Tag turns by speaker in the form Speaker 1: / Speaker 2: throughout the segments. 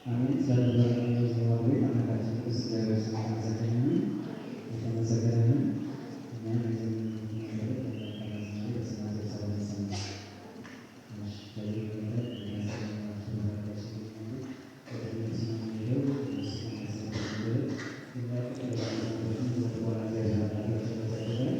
Speaker 1: አሜን። ስለነበረን የመዝሙር ቤት አምላካችን ቅዱስ እግዚአብሔር ስሙ የተመሰገነ ይሁን፣ የተመሰገነ ይሁን። እኛም የዘመኑን ዝማሬ በስመ አብ ወወልድ። እሺ፣ ከዚህ በመቀጠል የሚያስተምራችሁ አባታችን ይገኛሉ። ወደ እነሱ ነው የምንሄደው። እነሱ ከማስተማራቸው በፊት የሚያውቁት በኋላ እግዚአብሔር አምላካችን የተመሰገነ ይሁን።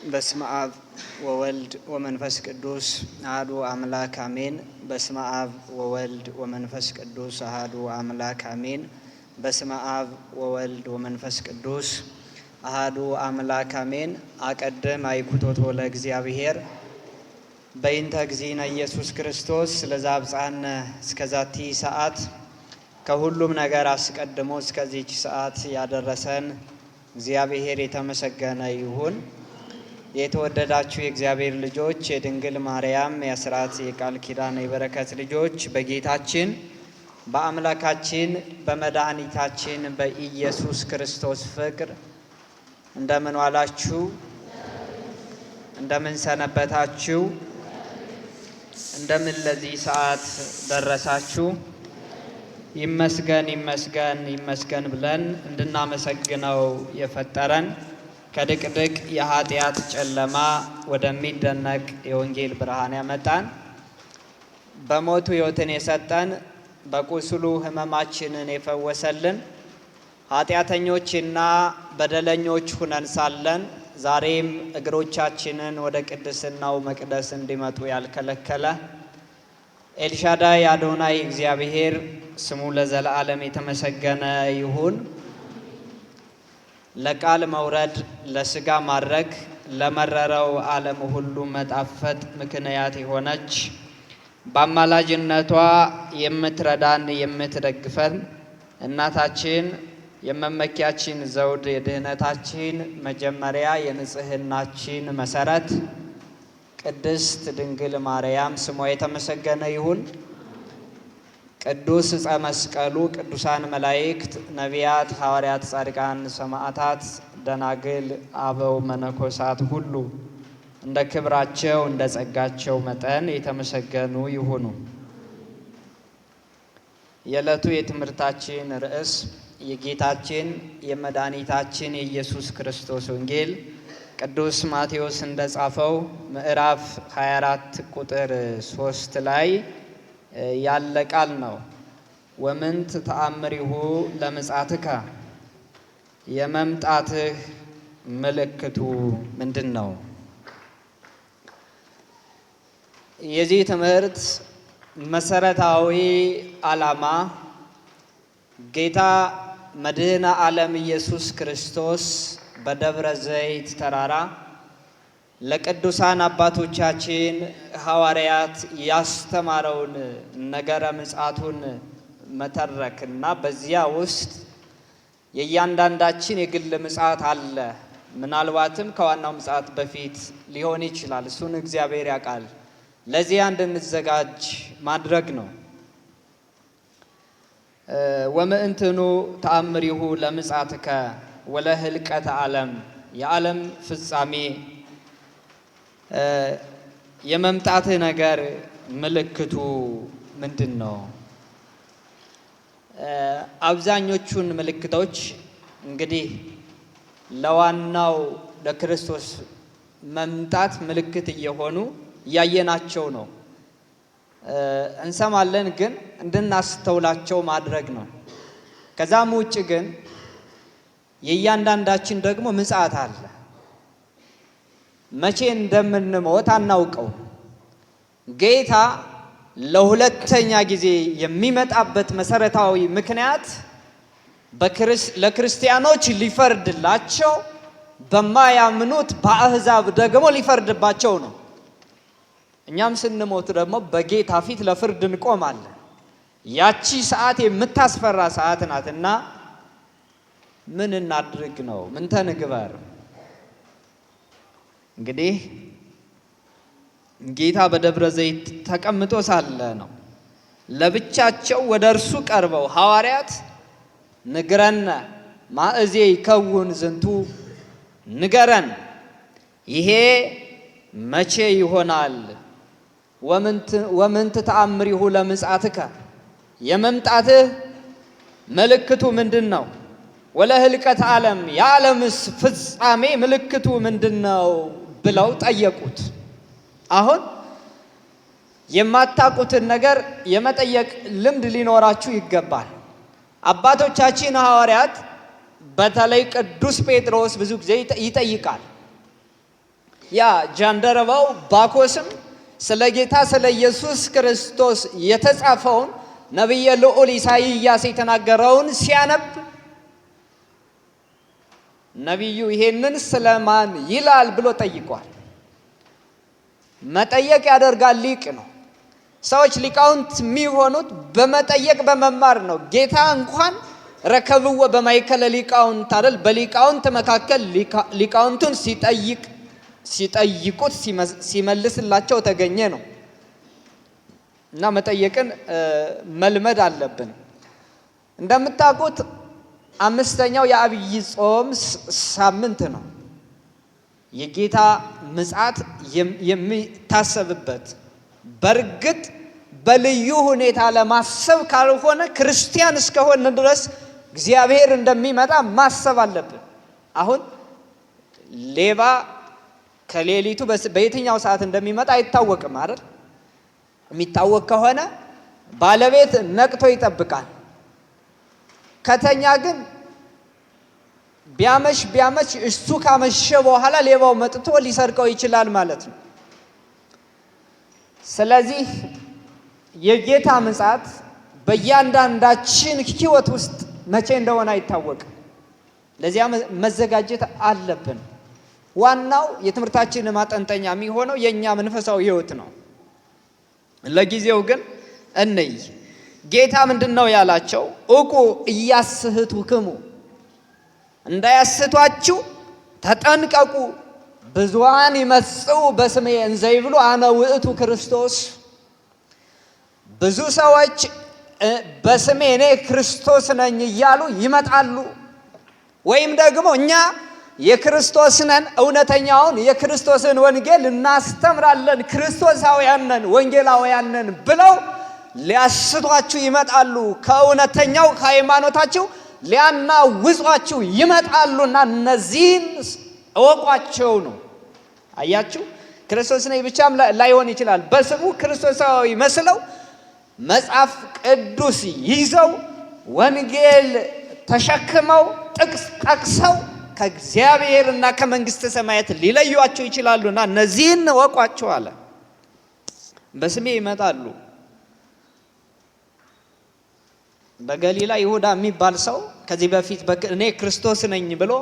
Speaker 2: በስመ አብ ወወልድ ወመንፈስ ቅዱስ አሐዱ አምላክ አሜን። በስመ አብ ወወልድ ወመንፈስ ቅዱስ አሐዱ አምላክ አሜን። በስመ አብ ወወልድ ወመንፈስ ቅዱስ አሐዱ አምላክ አሜን። አቀድም አይኩቶቶ ለእግዚአብሔር በይንተ እግዚእነ ኢየሱስ ክርስቶስ ለዘአብጽሐነ እስከዛቲ ሰዓት። ከሁሉም ነገር አስቀድሞ እስከዚች ሰዓት ያደረሰን እግዚአብሔር የተመሰገነ ይሁን። የተወደዳችሁ የእግዚአብሔር ልጆች፣ የድንግል ማርያም የአስራት የቃል ኪዳን የበረከት ልጆች፣ በጌታችን በአምላካችን በመድኃኒታችን በኢየሱስ ክርስቶስ ፍቅር እንደምን ዋላችሁ? እንደምን ሰነበታችሁ? እንደምን ለዚህ ሰዓት ደረሳችሁ? ይመስገን፣ ይመስገን፣ ይመስገን ብለን እንድናመሰግነው የፈጠረን፣ ከድቅድቅ የኃጢአት ጨለማ ወደሚደነቅ የወንጌል ብርሃን ያመጣን፣ በሞቱ ሕይወትን የሰጠን፣ በቁስሉ ሕመማችንን የፈወሰልን፣ ኃጢአተኞችና በደለኞች ሁነን ሳለን ዛሬም እግሮቻችንን ወደ ቅድስናው መቅደስ እንዲመጡ ያልከለከለ ኤልሻዳይ አዶናይ እግዚአብሔር ስሙ ለዘለዓለም የተመሰገነ ይሁን። ለቃል መውረድ፣ ለስጋ ማድረግ፣ ለመረረው ዓለም ሁሉ መጣፈጥ ምክንያት የሆነች፣ በአማላጅነቷ የምትረዳን የምትደግፈን እናታችን፣ የመመኪያችን ዘውድ፣ የድህነታችን መጀመሪያ፣ የንጽህናችን መሰረት ቅድስት ድንግል ማርያም ስሟ የተመሰገነ ይሁን። ቅዱስ ዕፀ መስቀሉ፣ ቅዱሳን መላእክት፣ ነቢያት፣ ሐዋርያት፣ ጻድቃን፣ ሰማዕታት፣ ደናግል፣ አበው መነኮሳት ሁሉ እንደ ክብራቸው እንደ ጸጋቸው መጠን የተመሰገኑ ይሁኑ። የዕለቱ የትምህርታችን ርዕስ የጌታችን የመድኃኒታችን የኢየሱስ ክርስቶስ ወንጌል ቅዱስ ማቴዎስ እንደጻፈው ምዕራፍ 24 ቁጥር 3 ላይ ያለ ቃል ነው። ወምንት ተአምሪሁ ለምጽአትከ፣ የመምጣትህ ምልክቱ ምንድን ነው? የዚህ ትምህርት መሰረታዊ ዓላማ ጌታ መድኃኔ ዓለም ኢየሱስ ክርስቶስ በደብረ ዘይት ተራራ ለቅዱሳን አባቶቻችን ሐዋርያት ያስተማረውን ነገረ ምጽአቱን መተረክ እና በዚያ ውስጥ የእያንዳንዳችን የግል ምጽአት አለ። ምናልባትም ከዋናው ምጽአት በፊት ሊሆን ይችላል። እሱን እግዚአብሔር ያውቃል። ለዚያ እንድንዘጋጅ ማድረግ ነው። ወምእንትኑ ተአምሪሁ ለምጽአትከ ወለህልቀተ ዓለም፣ የዓለም ፍጻሜ የመምጣትህ ነገር ምልክቱ ምንድን ነው? አብዛኞቹን ምልክቶች እንግዲህ ለዋናው ለክርስቶስ መምጣት ምልክት እየሆኑ እያየናቸው ነው። እንሰማለን፣ ግን እንድናስተውላቸው ማድረግ ነው። ከዛም ውጭ ግን የእያንዳንዳችን ደግሞ ምጽአት አለ። መቼ እንደምንሞት አናውቀው። ጌታ ለሁለተኛ ጊዜ የሚመጣበት መሰረታዊ ምክንያት ለክርስቲያኖች ሊፈርድላቸው፣ በማያምኑት በአህዛብ ደግሞ ሊፈርድባቸው ነው። እኛም ስንሞት ደግሞ በጌታ ፊት ለፍርድ እንቆማለን። ያቺ ሰዓት የምታስፈራ ሰዓት ናትና ምን እናድርግ ነው? ምን ተንግበር? እንግዲህ ጌታ በደብረ ዘይት ተቀምጦ ሳለ ነው። ለብቻቸው ወደ እርሱ ቀርበው ሐዋርያት ንግረነ ማእዜ ይከውን ዝንቱ፣ ንገረን ይሄ መቼ ይሆናል? ወምንት ተአምሪሁ ለምጽአትከ፣ የመምጣትህ ምልክቱ ምንድን ነው? ወለህልቀት ዓለም፣ የዓለምስ ፍጻሜ ምልክቱ ምንድን ነው ብለው ጠየቁት። አሁን የማታውቁትን ነገር የመጠየቅ ልምድ ሊኖራችሁ ይገባል። አባቶቻችን ሐዋርያት በተለይ ቅዱስ ጴጥሮስ ብዙ ጊዜ ይጠይቃል። ያ ጃንደረባው ባኮስም ስለ ጌታ ስለ ኢየሱስ ክርስቶስ የተጻፈውን ነቢየ ልዑል ኢሳይያስ የተናገረውን ሲያነብ ነቢዩ ይሄንን ስለማን ይላል ብሎ ጠይቋል። መጠየቅ ያደርጋል ሊቅ ነው። ሰዎች ሊቃውንት የሚሆኑት በመጠየቅ በመማር ነው። ጌታ እንኳን ረከብዎ በማእከለ ሊቃውንት አይደል? በሊቃውንት መካከል ሊቃውንቱን ሲጠይቁት ሲመልስላቸው ተገኘ ነው። እና መጠየቅን መልመድ አለብን። እንደምታውቁት አምስተኛው የአብይ ጾም ሳምንት ነው። የጌታ ምጽአት የሚታሰብበት በእርግጥ በልዩ ሁኔታ ለማሰብ ካልሆነ ክርስቲያን እስከሆነ ድረስ እግዚአብሔር እንደሚመጣ ማሰብ አለብን። አሁን ሌባ ከሌሊቱ በየትኛው ሰዓት እንደሚመጣ አይታወቅም አይደል? የሚታወቅ ከሆነ ባለቤት ነቅቶ ይጠብቃል። ከተኛ ግን ቢያመሽ ቢያመሽ እሱ ካመሸ በኋላ ሌባው መጥቶ ሊሰርቀው ይችላል ማለት ነው። ስለዚህ የጌታ ምጽአት በእያንዳንዳችን ሕይወት ውስጥ መቼ እንደሆነ አይታወቅም። ለዚያ መዘጋጀት አለብን። ዋናው የትምህርታችን ማጠንጠኛ የሚሆነው የእኛ መንፈሳዊ ሕይወት ነው። ለጊዜው ግን እንይ። ጌታ ምንድን ነው ያላቸው? እቁ ኢያስሕቱክሙ፣ እንዳያስቷችሁ ተጠንቀቁ። ብዙኃን ይመጽኡ በስሜ እንዘ ይብሉ አነ ውእቱ ክርስቶስ። ብዙ ሰዎች በስሜ እኔ ክርስቶስ ነኝ እያሉ ይመጣሉ። ወይም ደግሞ እኛ የክርስቶስ ነን፣ እውነተኛውን የክርስቶስን ወንጌል እናስተምራለን፣ ክርስቶሳውያን ነን፣ ወንጌላውያን ነን ብለው ሊያስቷችሁ ይመጣሉ። ከእውነተኛው ከሃይማኖታችሁ ሊያናውጿችሁ ይመጣሉና እነዚህን እወቋቸው ነው። አያችሁ፣ ክርስቶስ ነኝ ብቻም ላይሆን ይችላል። በስሙ ክርስቶሳዊ መስለው መጽሐፍ ቅዱስ ይዘው ወንጌል ተሸክመው ጥቅስ ጠቅሰው ከእግዚአብሔርና ከመንግስተ ሰማያት ሊለዩአቸው ይችላሉና እነዚህን እወቋቸው አለ። በስሜ ይመጣሉ። በገሊላ ይሁዳ የሚባል ሰው ከዚህ በፊት እኔ ክርስቶስ ነኝ ብሎ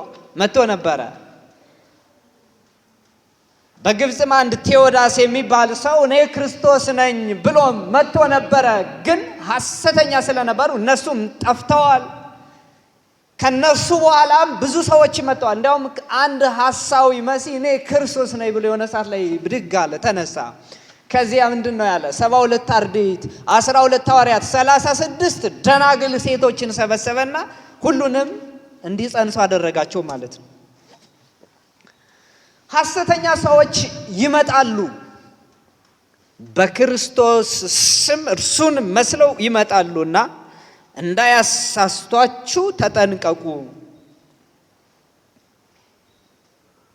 Speaker 2: መጥቶ ነበረ። በግብፅም አንድ ቴዎዳስ የሚባል ሰው እኔ ክርስቶስ ነኝ ብሎ መጥቶ ነበረ። ግን ሐሰተኛ ስለነበሩ እነሱም ጠፍተዋል። ከነሱ በኋላም ብዙ ሰዎች መጥተዋል። እንዲያውም አንድ ሐሳዊ መሲህ እኔ ክርስቶስ ነኝ ብሎ የሆነ ሰዓት ላይ ብድግ አለ፣ ተነሳ። ከዚያ ምንድን ነው ያለ? 72 አርድእት፣ 12 ሐዋርያት፣ 36 ደናግል ሴቶችን ሰበሰበና ሁሉንም እንዲጸንሱ አደረጋቸው ማለት ነው። ሐሰተኛ ሰዎች ይመጣሉ። በክርስቶስ ስም እርሱን መስለው ይመጣሉና እንዳያሳስቷችሁ ተጠንቀቁ።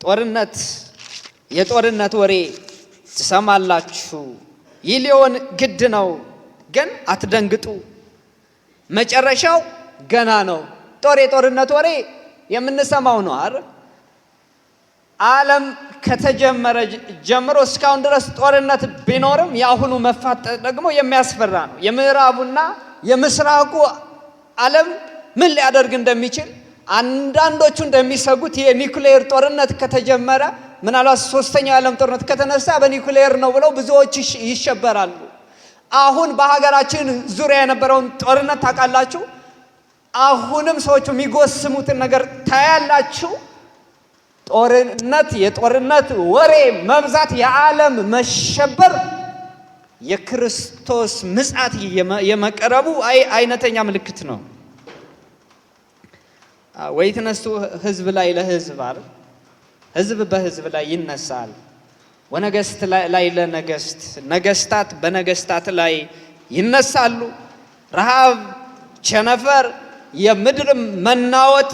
Speaker 2: ጦርነት፣ የጦርነት ወሬ ትሰማላችሁ። ይህ ሊሆን ግድ ነው፣ ግን አትደንግጡ። መጨረሻው ገና ነው። የጦርነት ወሬ የምንሰማው ነው አይደል? ዓለም ከተጀመረ ጀምሮ እስካሁን ድረስ ጦርነት ቢኖርም የአሁኑ መፋጠጥ ደግሞ የሚያስፈራ ነው። የምዕራቡና የምስራቁ ዓለም ምን ሊያደርግ እንደሚችል አንዳንዶቹ እንደሚሰጉት የኒውክሌር ጦርነት ከተጀመረ ምናልባት ሶስተኛው የዓለም ጦርነት ከተነሳ በኒውክሌር ነው ብለው ብዙዎች ይሸበራሉ። አሁን በሀገራችን ዙሪያ የነበረውን ጦርነት ታውቃላችሁ። አሁንም ሰዎቹ የሚጎስሙትን ነገር ታያላችሁ። ጦርነት፣ የጦርነት ወሬ መብዛት፣ የዓለም መሸበር የክርስቶስ ምጽአት የመቅረቡ አይነተኛ ምልክት ነው። ወይትነሱ ህዝብ ላይ ለህዝብ አይደል? ህዝብ በህዝብ ላይ ይነሳል። ወነገስት ላይ ለነገስት፣ ነገስታት በነገስታት ላይ ይነሳሉ። ረሃብ፣ ቸነፈር፣ የምድር መናወጥ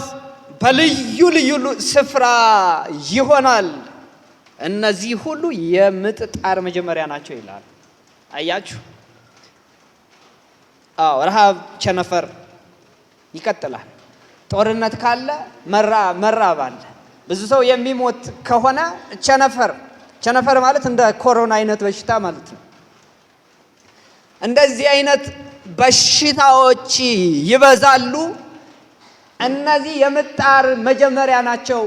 Speaker 2: በልዩ ልዩ ስፍራ ይሆናል። እነዚህ ሁሉ የምጥ ጣር መጀመሪያ ናቸው ይላል። አያችሁ? አዎ፣ ረሃብ፣ ቸነፈር ይቀጥላል። ጦርነት ካለ መራብ አለ። ብዙ ሰው የሚሞት ከሆነ ቸነፈር፣ ቸነፈር ማለት እንደ ኮሮና አይነት በሽታ ማለት ነው። እንደዚህ አይነት በሽታዎች ይበዛሉ። እነዚህ የምጣር መጀመሪያ ናቸው።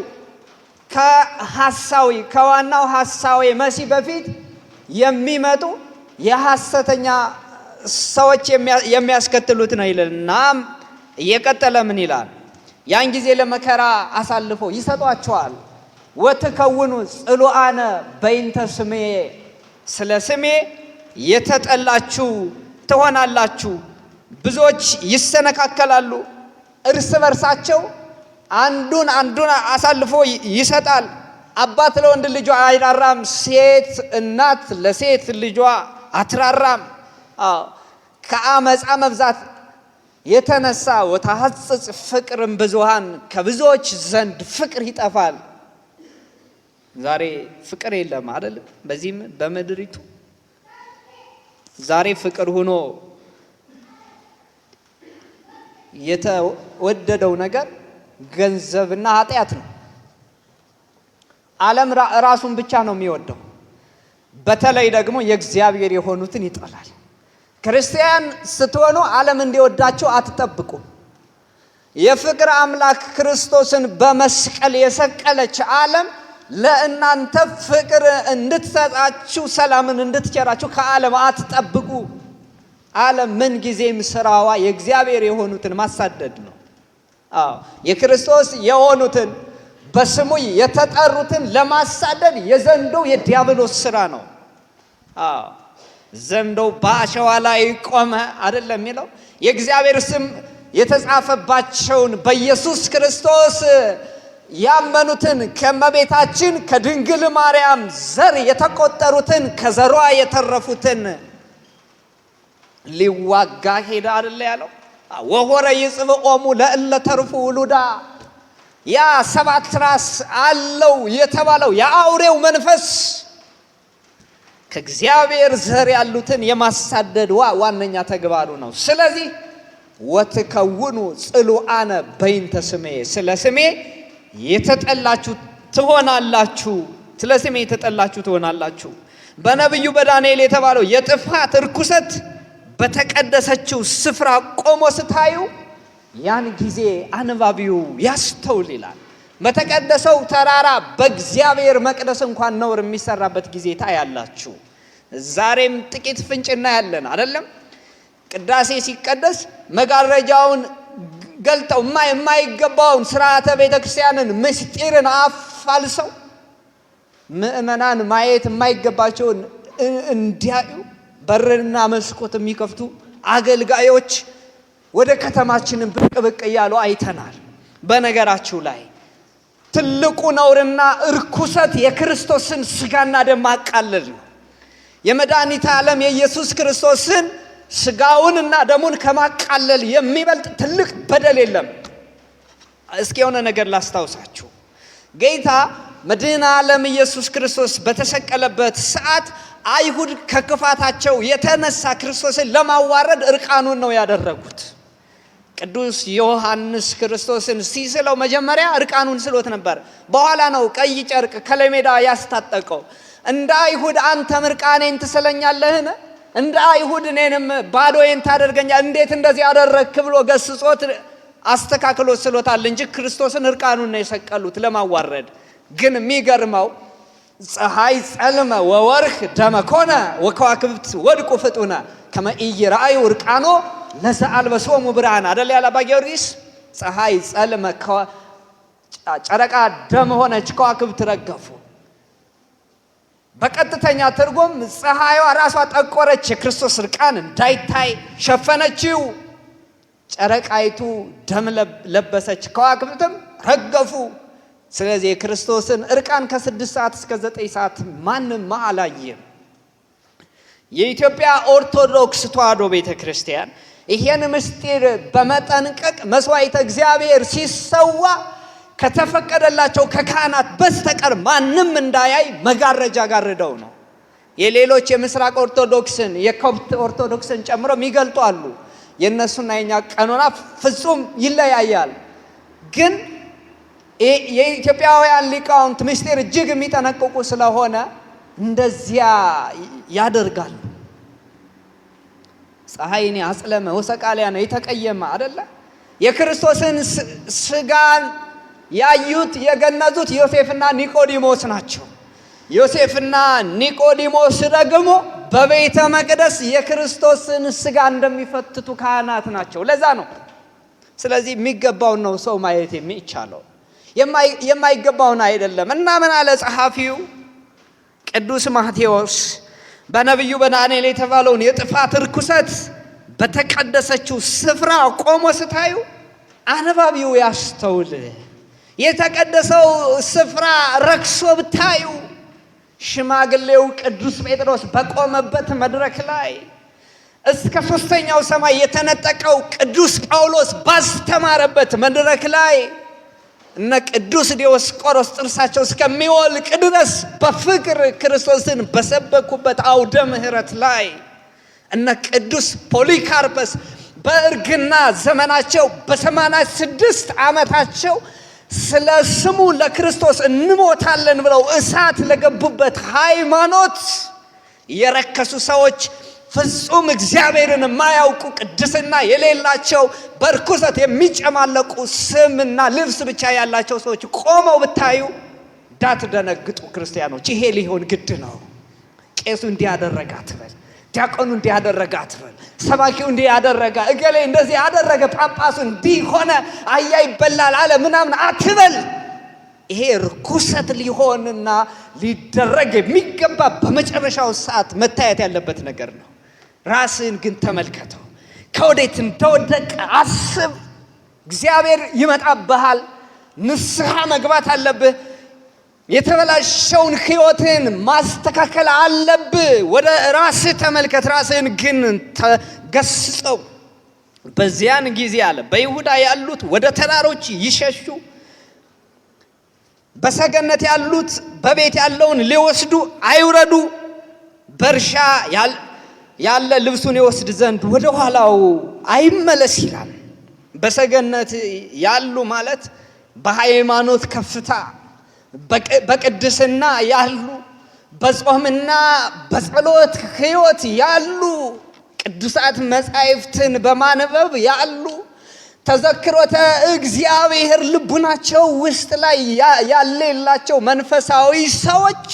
Speaker 2: ከሐሳዊ ከዋናው ሐሳዊ መሲህ በፊት የሚመጡ የሐሰተኛ ሰዎች የሚያስከትሉት ነው ይልና እየቀጠለ ምን ይላል? ያን ጊዜ ለመከራ አሳልፎ ይሰጧቸዋል። ወትከውኑ ጽሉአነ በይንተ ስሜ፣ ስለ ስሜ የተጠላችሁ ትሆናላችሁ። ብዙዎች ይሰነካከላሉ፣ እርስ በርሳቸው አንዱን አንዱን አሳልፎ ይሰጣል። አባት ለወንድ ልጇ አይራራም፣ ሴት እናት ለሴት ልጇ አትራራም። ከአመፃ መብዛት የተነሳ ወታሐጽጽ ፍቅርም ብዙሃን፣ ከብዙዎች ዘንድ ፍቅር ይጠፋል። ዛሬ ፍቅር የለም አይደል? በዚህም በምድሪቱ ዛሬ ፍቅር ሆኖ የተወደደው ነገር ገንዘብና ኃጢአት ነው። ዓለም ራሱን ብቻ ነው የሚወደው። በተለይ ደግሞ የእግዚአብሔር የሆኑትን ይጠላል። ክርስቲያን ስትሆኑ ዓለም እንዲወዳችሁ አትጠብቁ። የፍቅር አምላክ ክርስቶስን በመስቀል የሰቀለች ዓለም ለእናንተ ፍቅር እንድትሰጣችሁ፣ ሰላምን እንድትቸራችሁ ከዓለም አትጠብቁ። ዓለም ምን ጊዜም ስራዋ የእግዚአብሔር የሆኑትን ማሳደድ ነው። አዎ፣ የክርስቶስ የሆኑትን በስሙ የተጠሩትን ለማሳደድ የዘንዶው የዲያብሎስ ስራ ነው። አዎ፣ ዘንዶው በአሸዋ ላይ ቆመ አይደለም የሚለው? የእግዚአብሔር ስም የተጻፈባቸውን፣ በኢየሱስ ክርስቶስ ያመኑትን፣ ከእመቤታችን ከድንግል ማርያም ዘር የተቆጠሩትን፣ ከዘሯ የተረፉትን ሊዋጋ ሄደ አይደለ ያለው? ወሆረ ይጽብኦሙ ለእለ ተርፉ ውሉዳ። ያ ሰባት ራስ አለው የተባለው የአውሬው መንፈስ ከእግዚአብሔር ዘር ያሉትን የማሳደድ ዋነኛ ተግባሩ ነው። ስለዚህ ወትከውኑ ጽሉአነ በይንተ ስሜ፣ ስለ ስሜ የተጠላችሁ ትሆናላችሁ። ስለ ስሜ የተጠላችሁ ትሆናላችሁ። በነቢዩ በዳንኤል የተባለው የጥፋት እርኩሰት በተቀደሰችው ስፍራ ቆሞ ስታዩ ያን ጊዜ አንባቢው ያስተውል ይላል። በተቀደሰው ተራራ በእግዚአብሔር መቅደስ እንኳን ነውር የሚሰራበት ጊዜ ታያላችሁ። ዛሬም ጥቂት ፍንጭ እናያለን አይደለም? ቅዳሴ ሲቀደስ መጋረጃውን ገልጠው የማይገባውን ስርዓተ ቤተ ክርስቲያንን ምስጢርን አፋልሰው ምእመናን ማየት የማይገባቸውን እንዲያዩ በርንና መስኮት የሚከፍቱ አገልጋዮች ወደ ከተማችንን ብቅ ብቅ እያሉ አይተናል። በነገራችሁ ላይ ትልቁ ነውርና እርኩሰት የክርስቶስን ስጋና ደም ማቃለል ነው። የመድኃኒተ ዓለም የኢየሱስ ክርስቶስን ስጋውንና ደሙን ከማቃለል የሚበልጥ ትልቅ በደል የለም። እስኪ የሆነ ነገር ላስታውሳችሁ። ጌታ መድኃኔ ዓለም ኢየሱስ ክርስቶስ በተሰቀለበት ሰዓት አይሁድ ከክፋታቸው የተነሳ ክርስቶስን ለማዋረድ እርቃኑን ነው ያደረጉት። ቅዱስ ዮሐንስ ክርስቶስን ሲስለው መጀመሪያ እርቃኑን ስሎት ነበር። በኋላ ነው ቀይ ጨርቅ ከለሜዳ ያስታጠቀው። እንደ አይሁድ አንተም እርቃኔን ትስለኛለህን? እንደ አይሁድ እኔንም ባዶዬን ታደርገኛል? እንዴት እንደዚህ አደረግክ ብሎ ገስጾት አስተካክሎ ስሎታል እንጂ ክርስቶስን እርቃኑን ነው የሰቀሉት ለማዋረድ። ግን የሚገርመው ፀሐይ ጸልመ ወወርህ ደመ ኮነ ወከዋክብት ወድቁ ፍጡነ ከመ ኢይርአዩ እርቃኖ ለዘአልበሶሙ ብርሃን አደል ያለ አባ ጊዮርጊስ። ፀሐይ ጸልመ፣ ጨረቃ ደም ሆነች፣ ከዋክብት ረገፉ። በቀጥተኛ ትርጉም ፀሐይዋ ራሷ ጠቆረች፣ የክርስቶስ እርቃን እንዳይታይ ሸፈነችው። ጨረቃይቱ ደም ለበሰች፣ ከዋክብትም ረገፉ። ስለዚህ የክርስቶስን እርቃን ከ6 ሰዓት እስከ 9 ሰዓት ማንም አላየም። የኢትዮጵያ ኦርቶዶክስ ተዋሕዶ ቤተ ክርስቲያን ይሄን ምስጢር በመጠንቀቅ መስዋዕተ እግዚአብሔር ሲሰዋ ከተፈቀደላቸው ከካህናት በስተቀር ማንም እንዳያይ መጋረጃ ጋርደው ነው። የሌሎች የምስራቅ ኦርቶዶክስን የኮፕት ኦርቶዶክስን ጨምሮ የሚገልጡ አሉ። የእነሱና የኛ ቀኖና ፍጹም ይለያያል። ግን የኢትዮጵያውያን ሊቃውንት ምስጢር እጅግ የሚጠነቅቁ ስለሆነ እንደዚያ ያደርጋሉ። ፀሐይን አጽለመ ወሰቃሊያ ነው የተቀየመ አደለ? የክርስቶስን ስጋን ያዩት የገነዙት ዮሴፍና ኒቆዲሞስ ናቸው። ዮሴፍና ኒቆዲሞስ ደግሞ በቤተ መቅደስ የክርስቶስን ስጋ እንደሚፈትቱ ካህናት ናቸው። ለዛ ነው። ስለዚህ የሚገባውን ነው ሰው ማየት የሚቻለው፣ የማይገባውን አይደለም። እና ምን አለ ጸሐፊው ቅዱስ ማቴዎስ? በነቢዩ በዳንኤል የተባለውን የጥፋት ርኩሰት በተቀደሰችው ስፍራ ቆሞ ስታዩ አንባቢው ያስተውል። የተቀደሰው ስፍራ ረክሶ ብታዩ፣ ሽማግሌው ቅዱስ ጴጥሮስ በቆመበት መድረክ ላይ፣ እስከ ሶስተኛው ሰማይ የተነጠቀው ቅዱስ ጳውሎስ ባስተማረበት መድረክ ላይ፣ እነ ቅዱስ ዲዮስቆሮስ ጥርሳቸው እስከሚወልቅ ድረስ በፍቅር ክርስቶስን በሰበኩበት አውደ ምሕረት ላይ፣ እነ ቅዱስ ፖሊካርፐስ በእርግና ዘመናቸው በ86 ዓመታቸው ስለ ስሙ ለክርስቶስ እንሞታለን ብለው እሳት ለገቡበት ሃይማኖት የረከሱ ሰዎች፣ ፍጹም እግዚአብሔርን የማያውቁ፣ ቅድስና የሌላቸው፣ በርኩሰት የሚጨማለቁ፣ ስምና ልብስ ብቻ ያላቸው ሰዎች ቆመው ብታዩ እንዳትደነግጡ ክርስቲያኖች። ይሄ ሊሆን ግድ ነው። ቄሱ እንዲህ ያደረገ አትበል፣ ዲያቆኑ እንዲህ ያደረገ አትበል፣ ሰባኪው እንዲህ ያደረገ፣ እገሌ እንደዚህ ያደረገ፣ ጳጳሱ እንዲህ ሆነ፣ አያ ይበላል አለ ምናምን አትበል። ይሄ ርኩሰት ሊሆንና ሊደረግ የሚገባ በመጨረሻው ሰዓት መታየት ያለበት ነገር ነው። ራስህን ግን ተመልከተው። ከወዴት እንደወደቀ አስብ። እግዚአብሔር ይመጣብሃል። ንስሐ መግባት አለብህ። የተበላሸውን ሕይወትን ማስተካከል አለብህ። ወደ ራስህ ተመልከት። ራስህን ግን ተገስጸው። በዚያን ጊዜ አለ በይሁዳ ያሉት ወደ ተራሮች ይሸሹ፣ በሰገነት ያሉት በቤት ያለውን ሊወስዱ አይውረዱ፣ በእርሻ ያለ ልብሱን ይወስድ ዘንድ ወደ ኋላው አይመለስ ይላል። በሰገነት ያሉ ማለት በሃይማኖት ከፍታ በቅድስና ያሉ፣ በጾምና በጸሎት ሕይወት ያሉ፣ ቅዱሳት መጻሕፍትን በማንበብ ያሉ፣ ተዘክሮተ እግዚአብሔር ልቡናቸው ውስጥ ላይ ያለ የላቸው መንፈሳዊ ሰዎች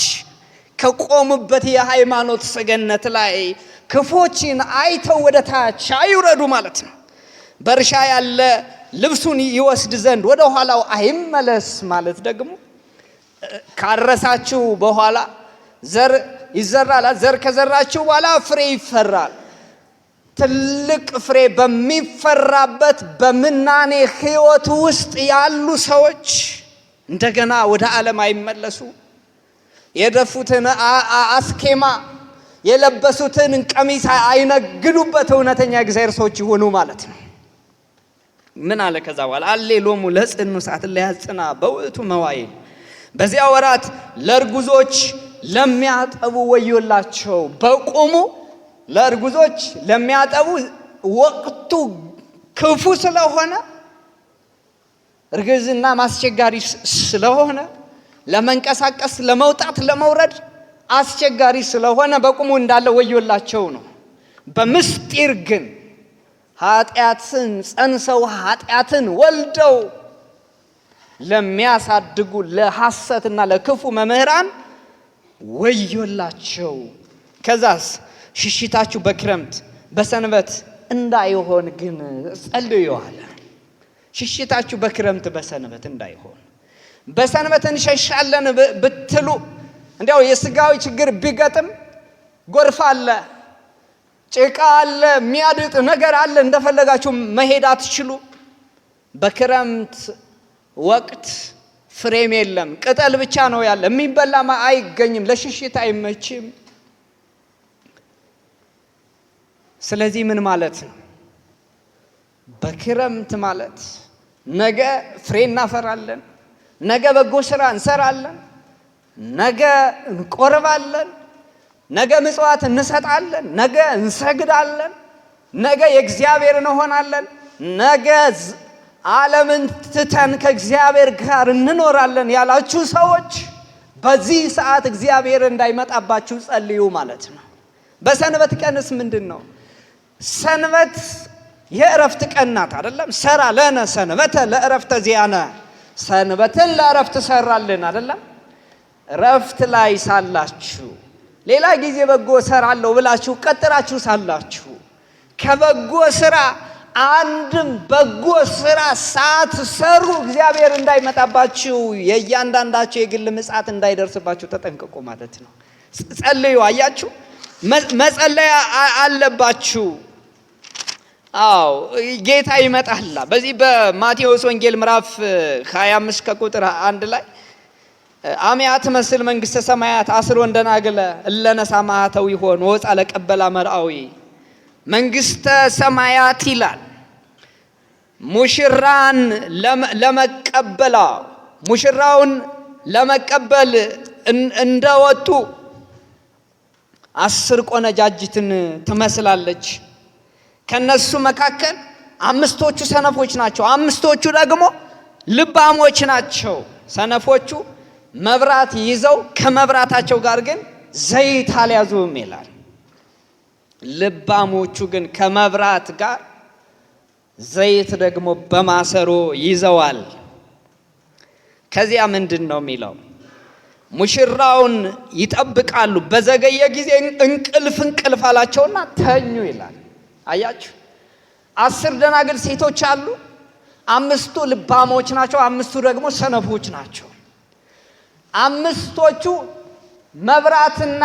Speaker 2: ከቆሙበት የሃይማኖት ሰገነት ላይ ክፎችን አይተው ወደ ታች አይውረዱ ማለት ነው። በእርሻ ያለ ልብሱን ይወስድ ዘንድ ወደ ኋላው አይመለስ ማለት ደግሞ ካረሳችሁ በኋላ ዘር ይዘራል። ዘር ከዘራችሁ በኋላ ፍሬ ይፈራል። ትልቅ ፍሬ በሚፈራበት በምናኔ ሕይወት ውስጥ ያሉ ሰዎች እንደገና ወደ ዓለም አይመለሱ። የደፉትን አስኬማ የለበሱትን ቀሚስ አይነግዱበት። እውነተኛ እግዚአብሔር ሰዎች ይሆኑ ማለት ነው። ምን አለ ከዛ በኋላ? አሌ ሎሙ ለጽኑሳት ለያጽና በውእቱ መዋይል፣ በዚያ ወራት ለእርጉዞች ለሚያጠቡ ወዮላቸው። በቁሙ ለእርጉዞች ለሚያጠቡ ወቅቱ ክፉ ስለሆነ፣ እርግዝና ማስቸጋሪ ስለሆነ፣ ለመንቀሳቀስ ለመውጣት ለመውረድ አስቸጋሪ ስለሆነ በቁሙ እንዳለ ወዮላቸው ነው። በምስጢር ግን ኃጢአትን ጸንሰው ኃጢአትን ወልደው ለሚያሳድጉ ለሐሰትና ለክፉ መምህራን ወዮላቸው። ከዛስ ሽሽታችሁ በክረምት በሰንበት እንዳይሆን ግን ጸልዩ አለ። ሽሽታችሁ በክረምት በሰንበት እንዳይሆን። በሰንበት እንሸሻለን ብትሉ እንዲያው የስጋዊ ችግር ቢገጥም ጎርፍ አለ፣ ጭቃ አለ፣ የሚያድጥ ነገር አለ። እንደፈለጋችሁ መሄድ አትችሉ። በክረምት ወቅት ፍሬም የለም፣ ቅጠል ብቻ ነው ያለ። የሚበላማ አይገኝም፣ ለሽሽት አይመችም። ስለዚህ ምን ማለት ነው? በክረምት ማለት ነገ ፍሬ እናፈራለን፣ ነገ በጎ ስራ እንሰራለን፣ ነገ እንቆርባለን፣ ነገ ምጽዋት እንሰጣለን፣ ነገ እንሰግዳለን፣ ነገ የእግዚአብሔር እንሆናለን፣ ነገ ዓለምን ትተን ከእግዚአብሔር ጋር እንኖራለን ያላችሁ ሰዎች በዚህ ሰዓት እግዚአብሔር እንዳይመጣባችሁ ጸልዩ ማለት ነው። በሰንበት ቀንስ ምንድን ነው? ሰንበት የእረፍት ቀን ናት አይደለም? ሰራ ለነ ሰንበተ ለእረፍተ ዚአነ፣ ሰንበትን ለእረፍት ሰራልን አይደለም? እረፍት ላይ ሳላችሁ ሌላ ጊዜ በጎ ሰራለሁ ብላችሁ ቀጥራችሁ ሳላችሁ ከበጎ ስራ አንድም በጎ ስራ ሳትሰሩ እግዚአብሔር እንዳይመጣባችሁ የእያንዳንዳችሁ የግል ምጽአት እንዳይደርስባችሁ ተጠንቅቁ ማለት ነው። ጸልዩ። አያችሁ፣ መጸለያ አለባችሁ። አዎ ጌታ ይመጣላ። በዚህ በማቴዎስ ወንጌል ምዕራፍ 25 ከቁጥር 1 ላይ አሚያ ትመስል መንግስተ ሰማያት አስሮ እንደናግለ እለነሳ ማህተው ይሆን ወፃ ለቀበላ መርአዊ። መንግስተ ሰማያት ይላል ሙሽራን ለመቀበላ ሙሽራውን ለመቀበል እንደወጡ 10 ቆነጃጅትን ትመስላለች። ከነሱ መካከል 5ቶቹ ሰነፎች ናቸው፣ 5ቶቹ ደግሞ ልባሞች ናቸው። ሰነፎቹ መብራት ይዘው ከመብራታቸው ጋር ግን ዘይት አልያዙም ይላል። ልባሞቹ ግን ከመብራት ጋር ዘይት ደግሞ በማሰሮ ይዘዋል። ከዚያ ምንድን ነው የሚለው? ሙሽራውን ይጠብቃሉ። በዘገየ ጊዜ እንቅልፍ እንቅልፍ አላቸውና ተኙ ይላል። አያችሁ፣ 10 ደናግል ሴቶች አሉ። 5ቱ ልባሞች ናቸው፣ 5ቱ ደግሞ ሰነፎች ናቸው። 5ቶቹ መብራትና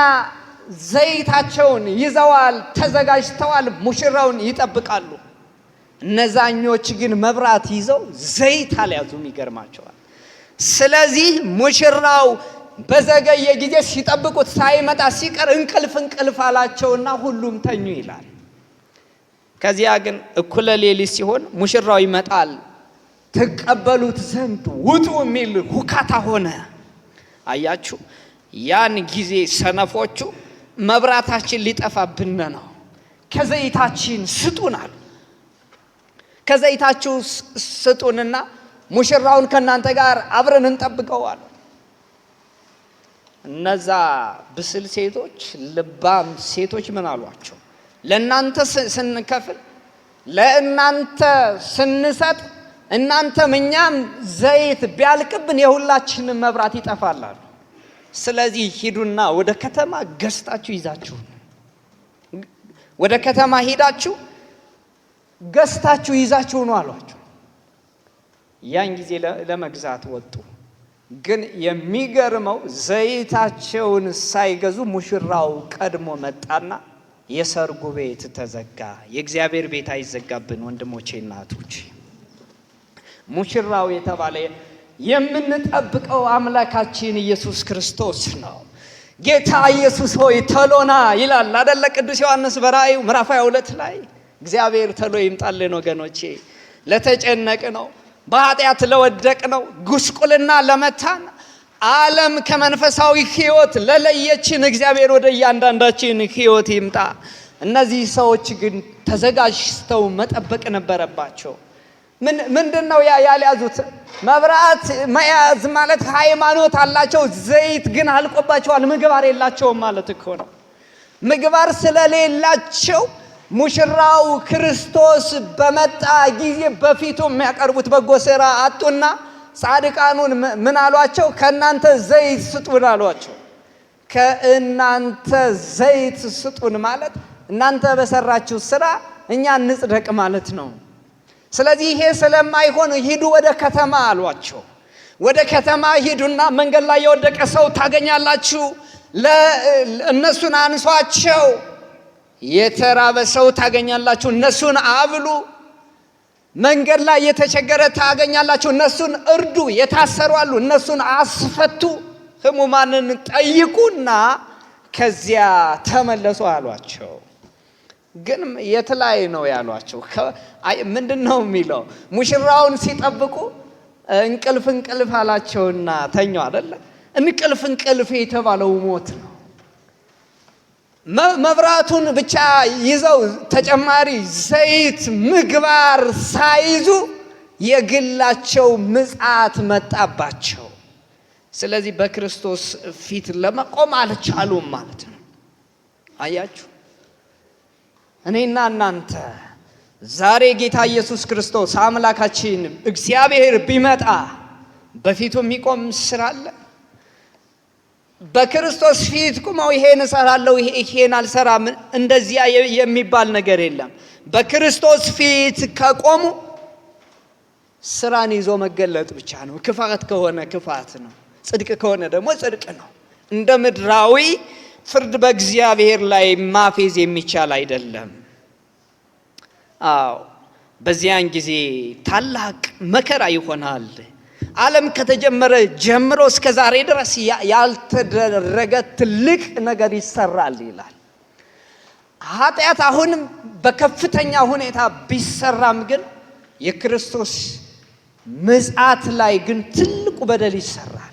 Speaker 2: ዘይታቸውን ይዘዋል፣ ተዘጋጅተዋል፣ ሙሽራውን ይጠብቃሉ። እነዛኞች ግን መብራት ይዘው ዘይት አልያዙም። ይገርማቸዋል። ስለዚህ ሙሽራው በዘገየ ጊዜ ሲጠብቁት ሳይመጣ ሲቀር እንቅልፍ እንቅልፍ አላቸውና ሁሉም ተኙ ይላል። ከዚያ ግን እኩለ ሌሊት ሲሆን ሙሽራው ይመጣል፣ ትቀበሉት ዘንድ ውጡ የሚል ሁካታ ሆነ። አያችሁ፣ ያን ጊዜ ሰነፎቹ መብራታችን ሊጠፋብን ነው፣ ከዘይታችን ስጡን አሉ። ከዘይታችሁ ስጡንና ሙሽራውን ከናንተ ጋር አብረን እንጠብቀው አሉ። እነዛ ብስል ሴቶች፣ ልባም ሴቶች ምን አሏቸው? ለእናንተ ስንከፍል፣ ለእናንተ ስንሰጥ፣ እናንተም እኛም ዘይት ቢያልቅብን የሁላችንም መብራት ይጠፋል አሉ። ስለዚህ ሂዱና ወደ ከተማ ገዝታችሁ ይዛችሁ ወደ ከተማ ሄዳችሁ ገዝታችሁ ይዛችሁ ነው አሏቸው። ያን ጊዜ ለመግዛት ወጡ። ግን የሚገርመው ዘይታቸውን ሳይገዙ ሙሽራው ቀድሞ መጣና የሰርጉ ቤት ተዘጋ። የእግዚአብሔር ቤት አይዘጋብን ወንድሞቼ እናቶቼ። ሙሽራው የተባለ የምንጠብቀው አምላካችን ኢየሱስ ክርስቶስ ነው። ጌታ ኢየሱስ ሆይ ተሎና ይላል አይደለ? ቅዱስ ዮሐንስ በራእዩ ምዕራፍ 22 ላይ እግዚአብሔር ተሎ ይምጣልን ወገኖቼ። ለተጨነቅ ነው፣ በኃጢአት ለወደቅ ነው፣ ጉስቁልና ለመታን፣ ዓለም ከመንፈሳዊ ሕይወት ለለየችን እግዚአብሔር ወደ እያንዳንዳችን ሕይወት ይምጣ። እነዚህ ሰዎች ግን ተዘጋጅተው መጠበቅ ነበረባቸው። ምንድነው ያልያዙት? መብራት መያዝ ማለት ሃይማኖት አላቸው፣ ዘይት ግን አልቆባቸዋል፣ ምግባር የላቸውም ማለት እኮ ነው። ምግባር ስለሌላቸው ሙሽራው ክርስቶስ በመጣ ጊዜ በፊቱ የሚያቀርቡት በጎ ስራ አጡና ጻድቃኑን ምን አሏቸው? ከእናንተ ዘይት ስጡን አሏቸው። ከእናንተ ዘይት ስጡን ማለት እናንተ በሰራችሁ ስራ እኛ እንጽደቅ ማለት ነው። ስለዚህ ይሄ ስለማይሆን ሂዱ ወደ ከተማ አሏቸው። ወደ ከተማ ሂዱና መንገድ ላይ የወደቀ ሰው ታገኛላችሁ፣ እነሱን አንሷቸው። የተራበ ሰው ታገኛላችሁ፣ እነሱን አብሉ። መንገድ ላይ የተቸገረ ታገኛላችሁ፣ እነሱን እርዱ። የታሰሩ አሉ፣ እነሱን አስፈቱ። ሕሙማንን ጠይቁና ከዚያ ተመለሱ አሏቸው። ግን የት ላይ ነው ያሏቸው? ምንድን ነው የሚለው? ሙሽራውን ሲጠብቁ እንቅልፍ እንቅልፍ አላቸውና ተኙ አይደለ? እንቅልፍ እንቅልፍ የተባለው ሞት ነው። መብራቱን ብቻ ይዘው ተጨማሪ ዘይት ምግባር ሳይዙ የግላቸው ምጽአት መጣባቸው። ስለዚህ በክርስቶስ ፊት ለመቆም አልቻሉም ማለት ነው። አያችሁ፣ እኔና እናንተ ዛሬ ጌታ ኢየሱስ ክርስቶስ አምላካችን እግዚአብሔር ቢመጣ በፊቱ የሚቆም ስራ አለ? በክርስቶስ ፊት ቁመው ይሄን እሰራለሁ ይሄን አልሰራም እንደዚያ የሚባል ነገር የለም። በክርስቶስ ፊት ከቆሙ ስራን ይዞ መገለጥ ብቻ ነው። ክፋት ከሆነ ክፋት ነው፣ ጽድቅ ከሆነ ደግሞ ጽድቅ ነው። እንደ ምድራዊ ፍርድ በእግዚአብሔር ላይ ማፌዝ የሚቻል አይደለም። አዎ በዚያን ጊዜ ታላቅ መከራ ይሆናል። ዓለም ከተጀመረ ጀምሮ እስከ ዛሬ ድረስ ያልተደረገ ትልቅ ነገር ይሰራል ይላል። ኃጢአት አሁንም በከፍተኛ ሁኔታ ቢሰራም ግን የክርስቶስ ምጽአት ላይ ግን ትልቁ በደል ይሰራል።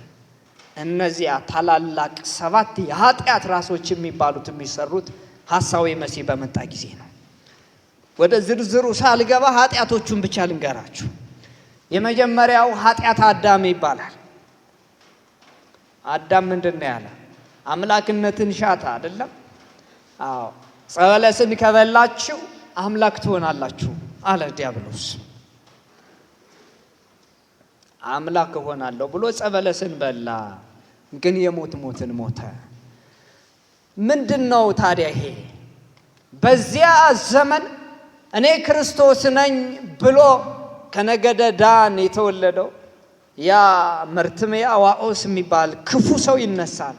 Speaker 2: እነዚያ ታላላቅ 7 የኃጢአት ራሶች የሚባሉት የሚሰሩት ሐሳዊ መሲህ በመጣ ጊዜ ነው። ወደ ዝርዝሩ ሳልገባ ኃጢአቶቹን ብቻ ልንገራችሁ። የመጀመሪያው ኃጢአት አዳም ይባላል። አዳም ምንድን ነው ያለ? አምላክነትን ሻታ አይደለም? አዎ፣ ዕፀ በለስን ከበላችሁ አምላክ ትሆናላችሁ አለ ዲያብሎስ። አምላክ እሆናለሁ ብሎ ዕፀ በለስን በላ፣ ግን የሞት ሞትን ሞተ። ምንድነው ታዲያ ይሄ? በዚያ ዘመን እኔ ክርስቶስ ነኝ ብሎ ከነገደ ዳን የተወለደው ያ መርትሜያ ዋኦስ የሚባል ክፉ ሰው ይነሳል።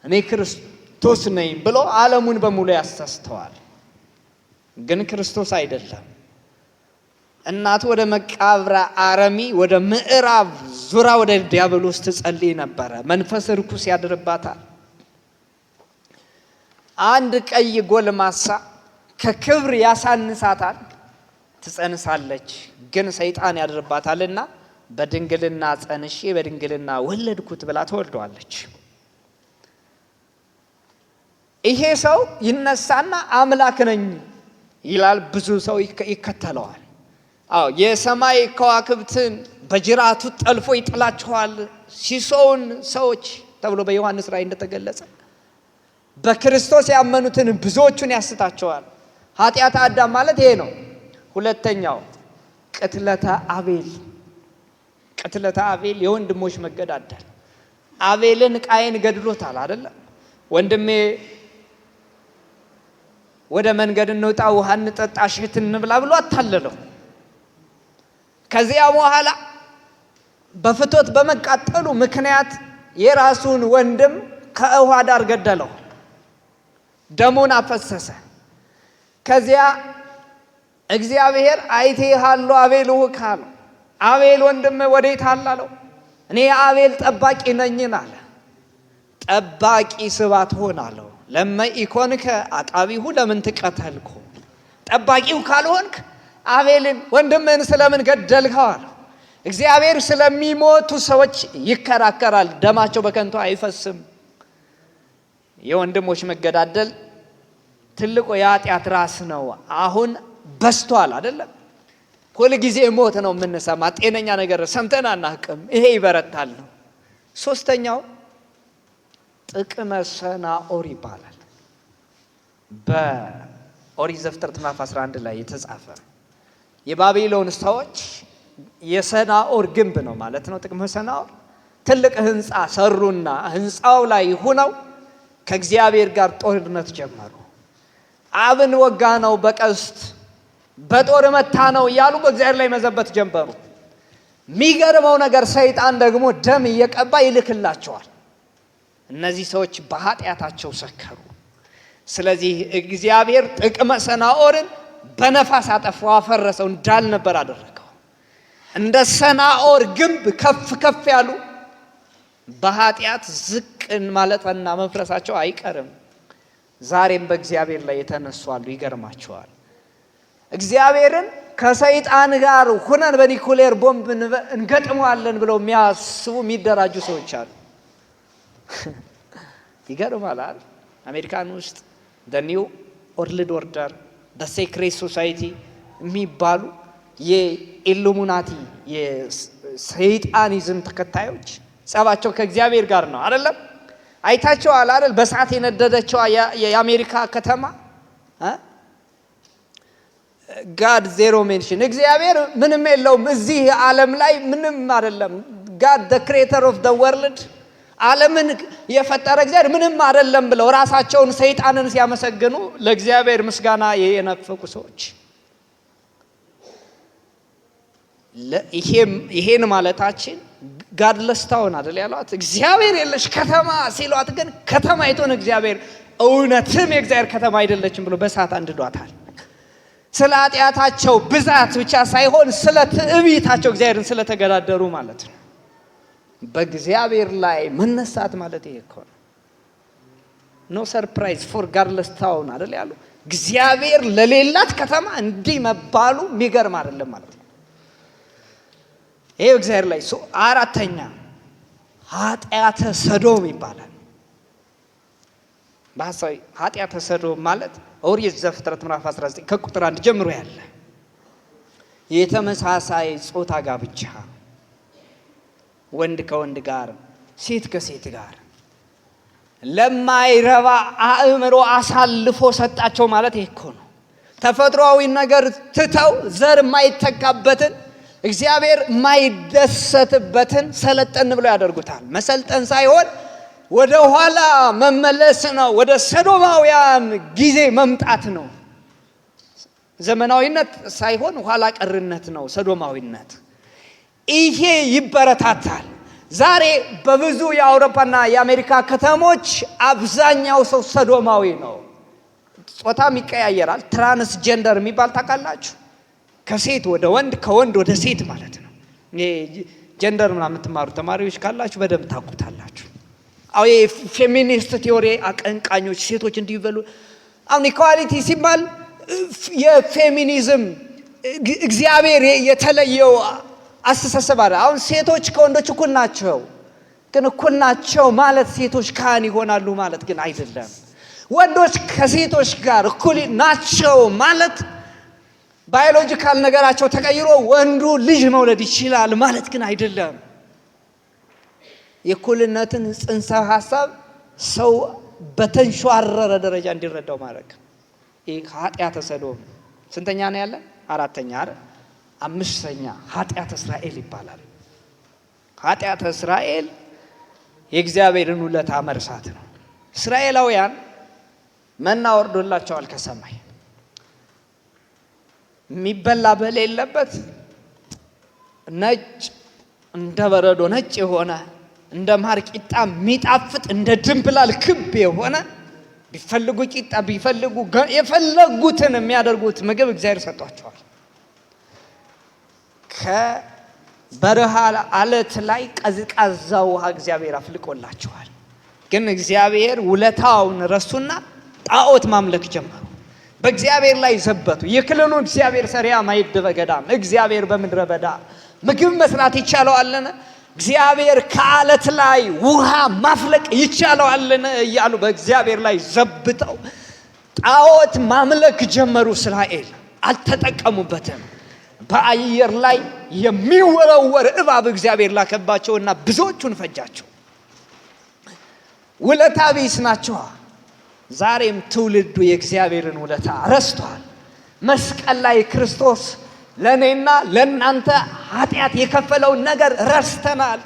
Speaker 2: እኔ ክርስቶስ ነኝ ብሎ ዓለሙን በሙሉ ያሳስተዋል። ግን ክርስቶስ አይደለም። እናቱ ወደ መቃብረ አረሚ ወደ ምዕራብ ዙራ ወደ ዲያብሎስ ትጸልይ ነበረ። መንፈስ ርኩስ ያድርባታል። አንድ ቀይ ጎልማሳ ከክብር ያሳንሳታል። ትጸንሳለች፣ ግን ሰይጣን ያድርባታልና በድንግልና ጸንሼ በድንግልና ወለድኩት ብላ ትወልደዋለች። ይሄ ሰው ይነሳና አምላክ ነኝ ይላል። ብዙ ሰው ይከተለዋል። አዎ የሰማይ ከዋክብትን በጅራቱ ጠልፎ ይጥላቸዋል። ሲሶውን ሰዎች ተብሎ በዮሐንስ ራእይ እንደተገለጸ በክርስቶስ ያመኑትን ብዙዎቹን ያስታቸዋል። ኃጢአተ አዳም ማለት ይሄ ነው። ሁለተኛው ቅትለተ አቤል። ቅትለተ አቤል የወንድሞች መገዳደል። አቤልን ቃየን ገድሎታል አይደለ? ወንድሜ ወደ መንገድ እንውጣ፣ ውሃ እንጠጣ፣ እሸት እንብላ ብሎ አታለለው። ከዚያ በኋላ በፍቶት በመቃጠሉ ምክንያት የራሱን ወንድም ከውሃ ዳር ገደለው፣ ደሙን አፈሰሰ። ከዚያ እግዚአብሔር አይቴሃሎ አቤል ውክ አለው። አቤል ወንድም ወዴት አለ አለው። እኔ የአቤል ጠባቂ ነኝ አለ። ጠባቂ ስባት ሆን አለው። ለመ ኢኮንከ አቃቢሁ ለምን ትቀተልኩ? ጠባቂው ካልሆንክ አቤልን ወንድምህን ስለምን ገደልከው አለው። እግዚአብሔር ስለሚሞቱ ሰዎች ይከራከራል፣ ደማቸው በከንቱ አይፈስም። የወንድሞች መገዳደል ትልቁ የኃጢአት ራስ ነው። አሁን በዝቷል አይደለም? ሁል ጊዜ ሞት ነው የምንሰማ፣ ጤነኛ ነገር ሰምተን አናውቅም። ይሄ ይበረታል ነው። ሶስተኛው ጥቅመ ሰናዖር ይባላል። በኦሪት ዘፍጥረት ምዕራፍ 11 ላይ የተጻፈ የባቢሎን ሰዎች የሰናዖር ግንብ ነው ማለት ነው። ጥቅመ ሰናዖር ትልቅ ህንፃ ሰሩና ህንፃው ላይ ሆነው ከእግዚአብሔር ጋር ጦርነት ጀመሩ። አብን ወጋ ነው በቀስት በጦር መታ ነው እያሉ በእግዚአብሔር ላይ መዘበት ጀመሩ። የሚገርመው ነገር ሰይጣን ደግሞ ደም እየቀባ ይልክላቸዋል። እነዚህ ሰዎች በኃጢአታቸው ሰከሩ። ስለዚህ እግዚአብሔር ጥቅመ ሰናዖርን በነፋስ አጠፋው፣ አፈረሰው፣ እንዳልነበር አደረገው። እንደ ሰናዖር ግንብ ከፍ ከፍ ያሉ በኃጢአት ዝቅን ማለትና መፍረሳቸው አይቀርም። ዛሬም በእግዚአብሔር ላይ የተነሱ አሉ። ይገርማቸዋል። እግዚአብሔርን ከሰይጣን ጋር ሁነን በኒኩሌር ቦምብ እንገጥመዋለን ብለው የሚያስቡ የሚደራጁ ሰዎች አሉ። ይገርማል። አሜሪካን ውስጥ the New World Order፣ the Secret Society የሚባሉ የኢሉሚናቲ የሰይጣኒዝም ተከታዮች ጸባቸው ከእግዚአብሔር ጋር ነው። አይደለም? አይታቸዋል አይደል? በሰዓት የነደደችው የአሜሪካ ከተማ። God zero mention፣ እግዚአብሔር ምንም የለውም፣ እዚህ ዓለም ላይ ምንም አይደለም። God, the creator of the world፣ ዓለምን የፈጠረ እግዚአብሔር ምንም አይደለም ብለው ራሳቸውን ሰይጣንን ሲያመሰግኑ ለእግዚአብሔር ምስጋና የነፈቁ ሰዎች። ይሄን ማለታችን godless town አይደል ያሏት፣ እግዚአብሔር የለሽ ከተማ ሲሏት፣ ግን ከተማይቱን እግዚአብሔር እውነትም የእግዚአብሔር ከተማ አይደለችም ብሎ በእሳት አንድዷታል። ስለ ኃጢአታቸው ብዛት ብቻ ሳይሆን ስለ ትዕቢታቸው እግዚአብሔርን ስለተገዳደሩ ማለት ነው። በእግዚአብሔር ላይ መነሳት ማለት ይሄ እኮ ነው። No surprise for godless town አይደል ያሉ፣ እግዚአብሔር ለሌላት ከተማ እንዲህ መባሉ የሚገርም አይደለም ማለት ነው። ይሄ እግዚአብሔር ላይ። አራተኛ ኃጢአተ ሰዶም ይባላል። በሐሳዊ ኃጢአተ ሰዶም ማለት ኦሪት ዘፍጥረት ምዕራፍ 19 ከቁጥር 1 ጀምሮ ያለ የተመሳሳይ ጾታ ጋብቻ፣ ወንድ ከወንድ ጋር፣ ሴት ከሴት ጋር፣ ለማይረባ አእምሮ አሳልፎ ሰጣቸው ማለት ይሄ እኮ ነው። ተፈጥሯዊ ነገር ትተው ዘር የማይተካበትን፣ እግዚአብሔር የማይደሰትበትን ሰለጠን ብለው ያደርጉታል። መሰልጠን ሳይሆን ወደ ኋላ መመለስ ነው። ወደ ሰዶማውያን ጊዜ መምጣት ነው። ዘመናዊነት ሳይሆን ኋላ ቀርነት ነው ሰዶማዊነት። ይሄ ይበረታታል። ዛሬ በብዙ የአውሮፓና የአሜሪካ ከተሞች አብዛኛው ሰው ሰዶማዊ ነው። ጾታም ይቀያየራል። Transgender የሚባል ታውቃላችሁ? ከሴት ወደ ወንድ፣ ከወንድ ወደ ሴት ማለት ነው። Gender ምናምን የምትማሩ ተማሪዎች ካላችሁ በደንብ ታውቁታላችሁ። አዎ፣ የ feminist theory አቀንቃኞች ሴቶች እንዲበሉ፣ አሁን equality ሲባል የፌሚኒዝም እግዚአብሔር የተለየው አስተሳሰብ አለ። አሁን ሴቶች ከወንዶች እኩል ናቸው። ግን እኩል ናቸው ማለት ሴቶች ካህን ይሆናሉ ማለት ግን አይደለም። ወንዶች ከሴቶች ጋር እኩል ናቸው ማለት biological ነገራቸው ተቀይሮ ወንዱ ልጅ መውለድ ይችላል ማለት ግን አይደለም። የእኩልነትን ጽንሰ ሀሳብ ሰው በተንሸዋረረ ደረጃ እንዲረዳው ማድረግ፣ ይህ ኃጢአተ ሰዶም። ስንተኛ ነው ያለ? አራተኛ አይደል? አምስተኛ ኃጢአተ እስራኤል ይባላል። ኃጢአተ እስራኤል የእግዚአብሔርን ውለታ መርሳት ነው። እስራኤላውያን መና ወርዶላቸዋል ከሰማይ፣ የሚበላ በሌለበት ነጭ፣ እንደ በረዶ ነጭ የሆነ፣ እንደ ማር ቂጣ የሚጣፍጥ፣ እንደ ድንብላል ክብ የሆነ፣ ቢፈልጉ ቂጣ ቢፈልጉ የፈለጉትን የሚያደርጉት ምግብ እግዚአብሔር ሰጥቷቸዋል። ከበረሃ አለት ላይ ቀዝቃዛ ውሃ እግዚአብሔር አፍልቆላቸዋል። ግን እግዚአብሔር ውለታውን ረሱና ጣዖት ማምለክ ጀመሩ። በእግዚአብሔር ላይ ዘበቱ። ይክልኑ እግዚአብሔር ሠሪዐ ማዕድ በገዳም፣ እግዚአብሔር በምድረ በዳ ምግብ መስራት ይቻለዋልን? እግዚአብሔር ከአለት ላይ ውሃ ማፍለቅ ይቻለዋልን? እያሉ በእግዚአብሔር ላይ ዘብተው ጣዖት ማምለክ ጀመሩ። እስራኤል አልተጠቀሙበትም። በአየር ላይ የሚወረወር እባብ እግዚአብሔር ላከባቸውና ብዙዎቹን ፈጃቸው። ውለታ ቢስ ናቸዋ። ዛሬም ትውልዱ የእግዚአብሔርን ውለታ ረስቷል። መስቀል ላይ ክርስቶስ ለእኔና ለእናንተ ኃጢአት የከፈለውን ነገር ረስተናል።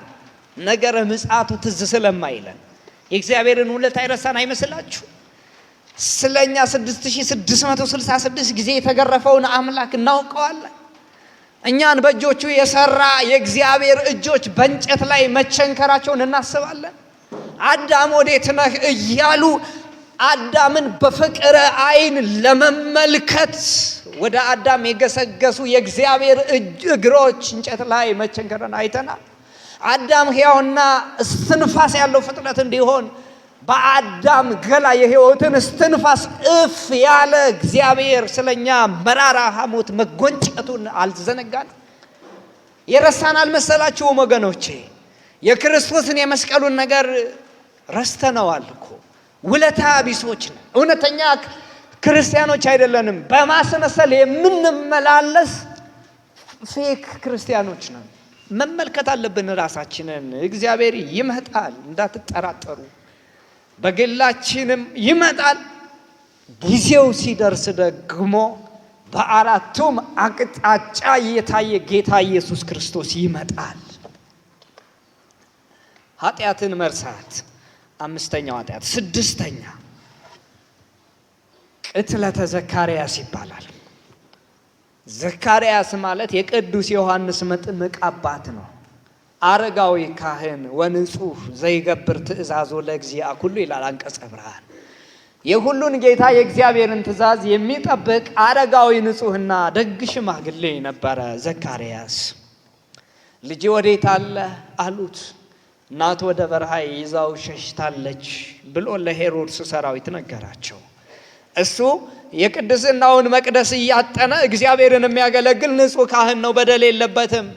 Speaker 2: ነገረ ምጽአቱ ትዝ ስለማይለን የእግዚአብሔርን ውለታ ይረሳን አይመስላችሁ? ስለኛ 6666 ጊዜ የተገረፈውን አምላክ እናውቀዋለን። እኛን በእጆቹ የሰራ የእግዚአብሔር እጆች በእንጨት ላይ መቸንከራቸውን እናስባለን። አዳም ወዴት ነህ እያሉ አዳምን በፍቅረ ዓይን ለመመልከት ወደ አዳም የገሰገሱ የእግዚአብሔር እግሮች እንጨት ላይ መቸንከርን አይተናል። አዳም ሕያውና እስትንፋስ ያለው ፍጥረት እንዲሆን በአዳም ገላ የሕይወትን እስትንፋስ እፍ ያለ እግዚአብሔር ስለኛ መራራ ሐሞት መጎንጨቱን አልዘነጋን። የረሳን አልመሰላችሁም ወገኖቼ? የክርስቶስን የመስቀሉን ነገር ረስተነዋል እኮ። ውለታ ቢሶች ነን። እውነተኛ ክርስቲያኖች አይደለንም። በማስመሰል የምንመላለስ fake ክርስቲያኖች ነን። መመልከት አለብን ራሳችንን። እግዚአብሔር ይመጣል፣ እንዳትጠራጠሩ። በግላችንም ይመጣል። ጊዜው ሲደርስ ደግሞ በአራቱም አቅጣጫ እየታየ ጌታ ኢየሱስ ክርስቶስ ይመጣል። ኃጢአትን መርሳት አምስተኛው ኃጢአት። ስድስተኛ ቅትለተ ዘካርያስ ይባላል። ዘካርያስ ማለት የቅዱስ ዮሐንስ መጥምቅ አባት ነው። አረጋዊ ካህን ወንጹህ ዘይገብር ትእዛዞ ለእግዚአ ኩሉ ይላል አንቀጸ ብርሃን። የሁሉን ጌታ የእግዚአብሔርን ትእዛዝ የሚጠብቅ አረጋዊ ንጹሕና ደግ ሽማግሌ ነበረ ዘካርያስ። ልጅ ወዴት አለ አሉት። እናቱ ወደ በረሃ ይዛው ሸሽታለች ብሎ ለሄሮድስ ሰራዊት ነገራቸው። እሱ የቅድስናውን መቅደስ እያጠነ እግዚአብሔርን የሚያገለግል ንጹሕ ካህን ነው፣ በደል የለበትም።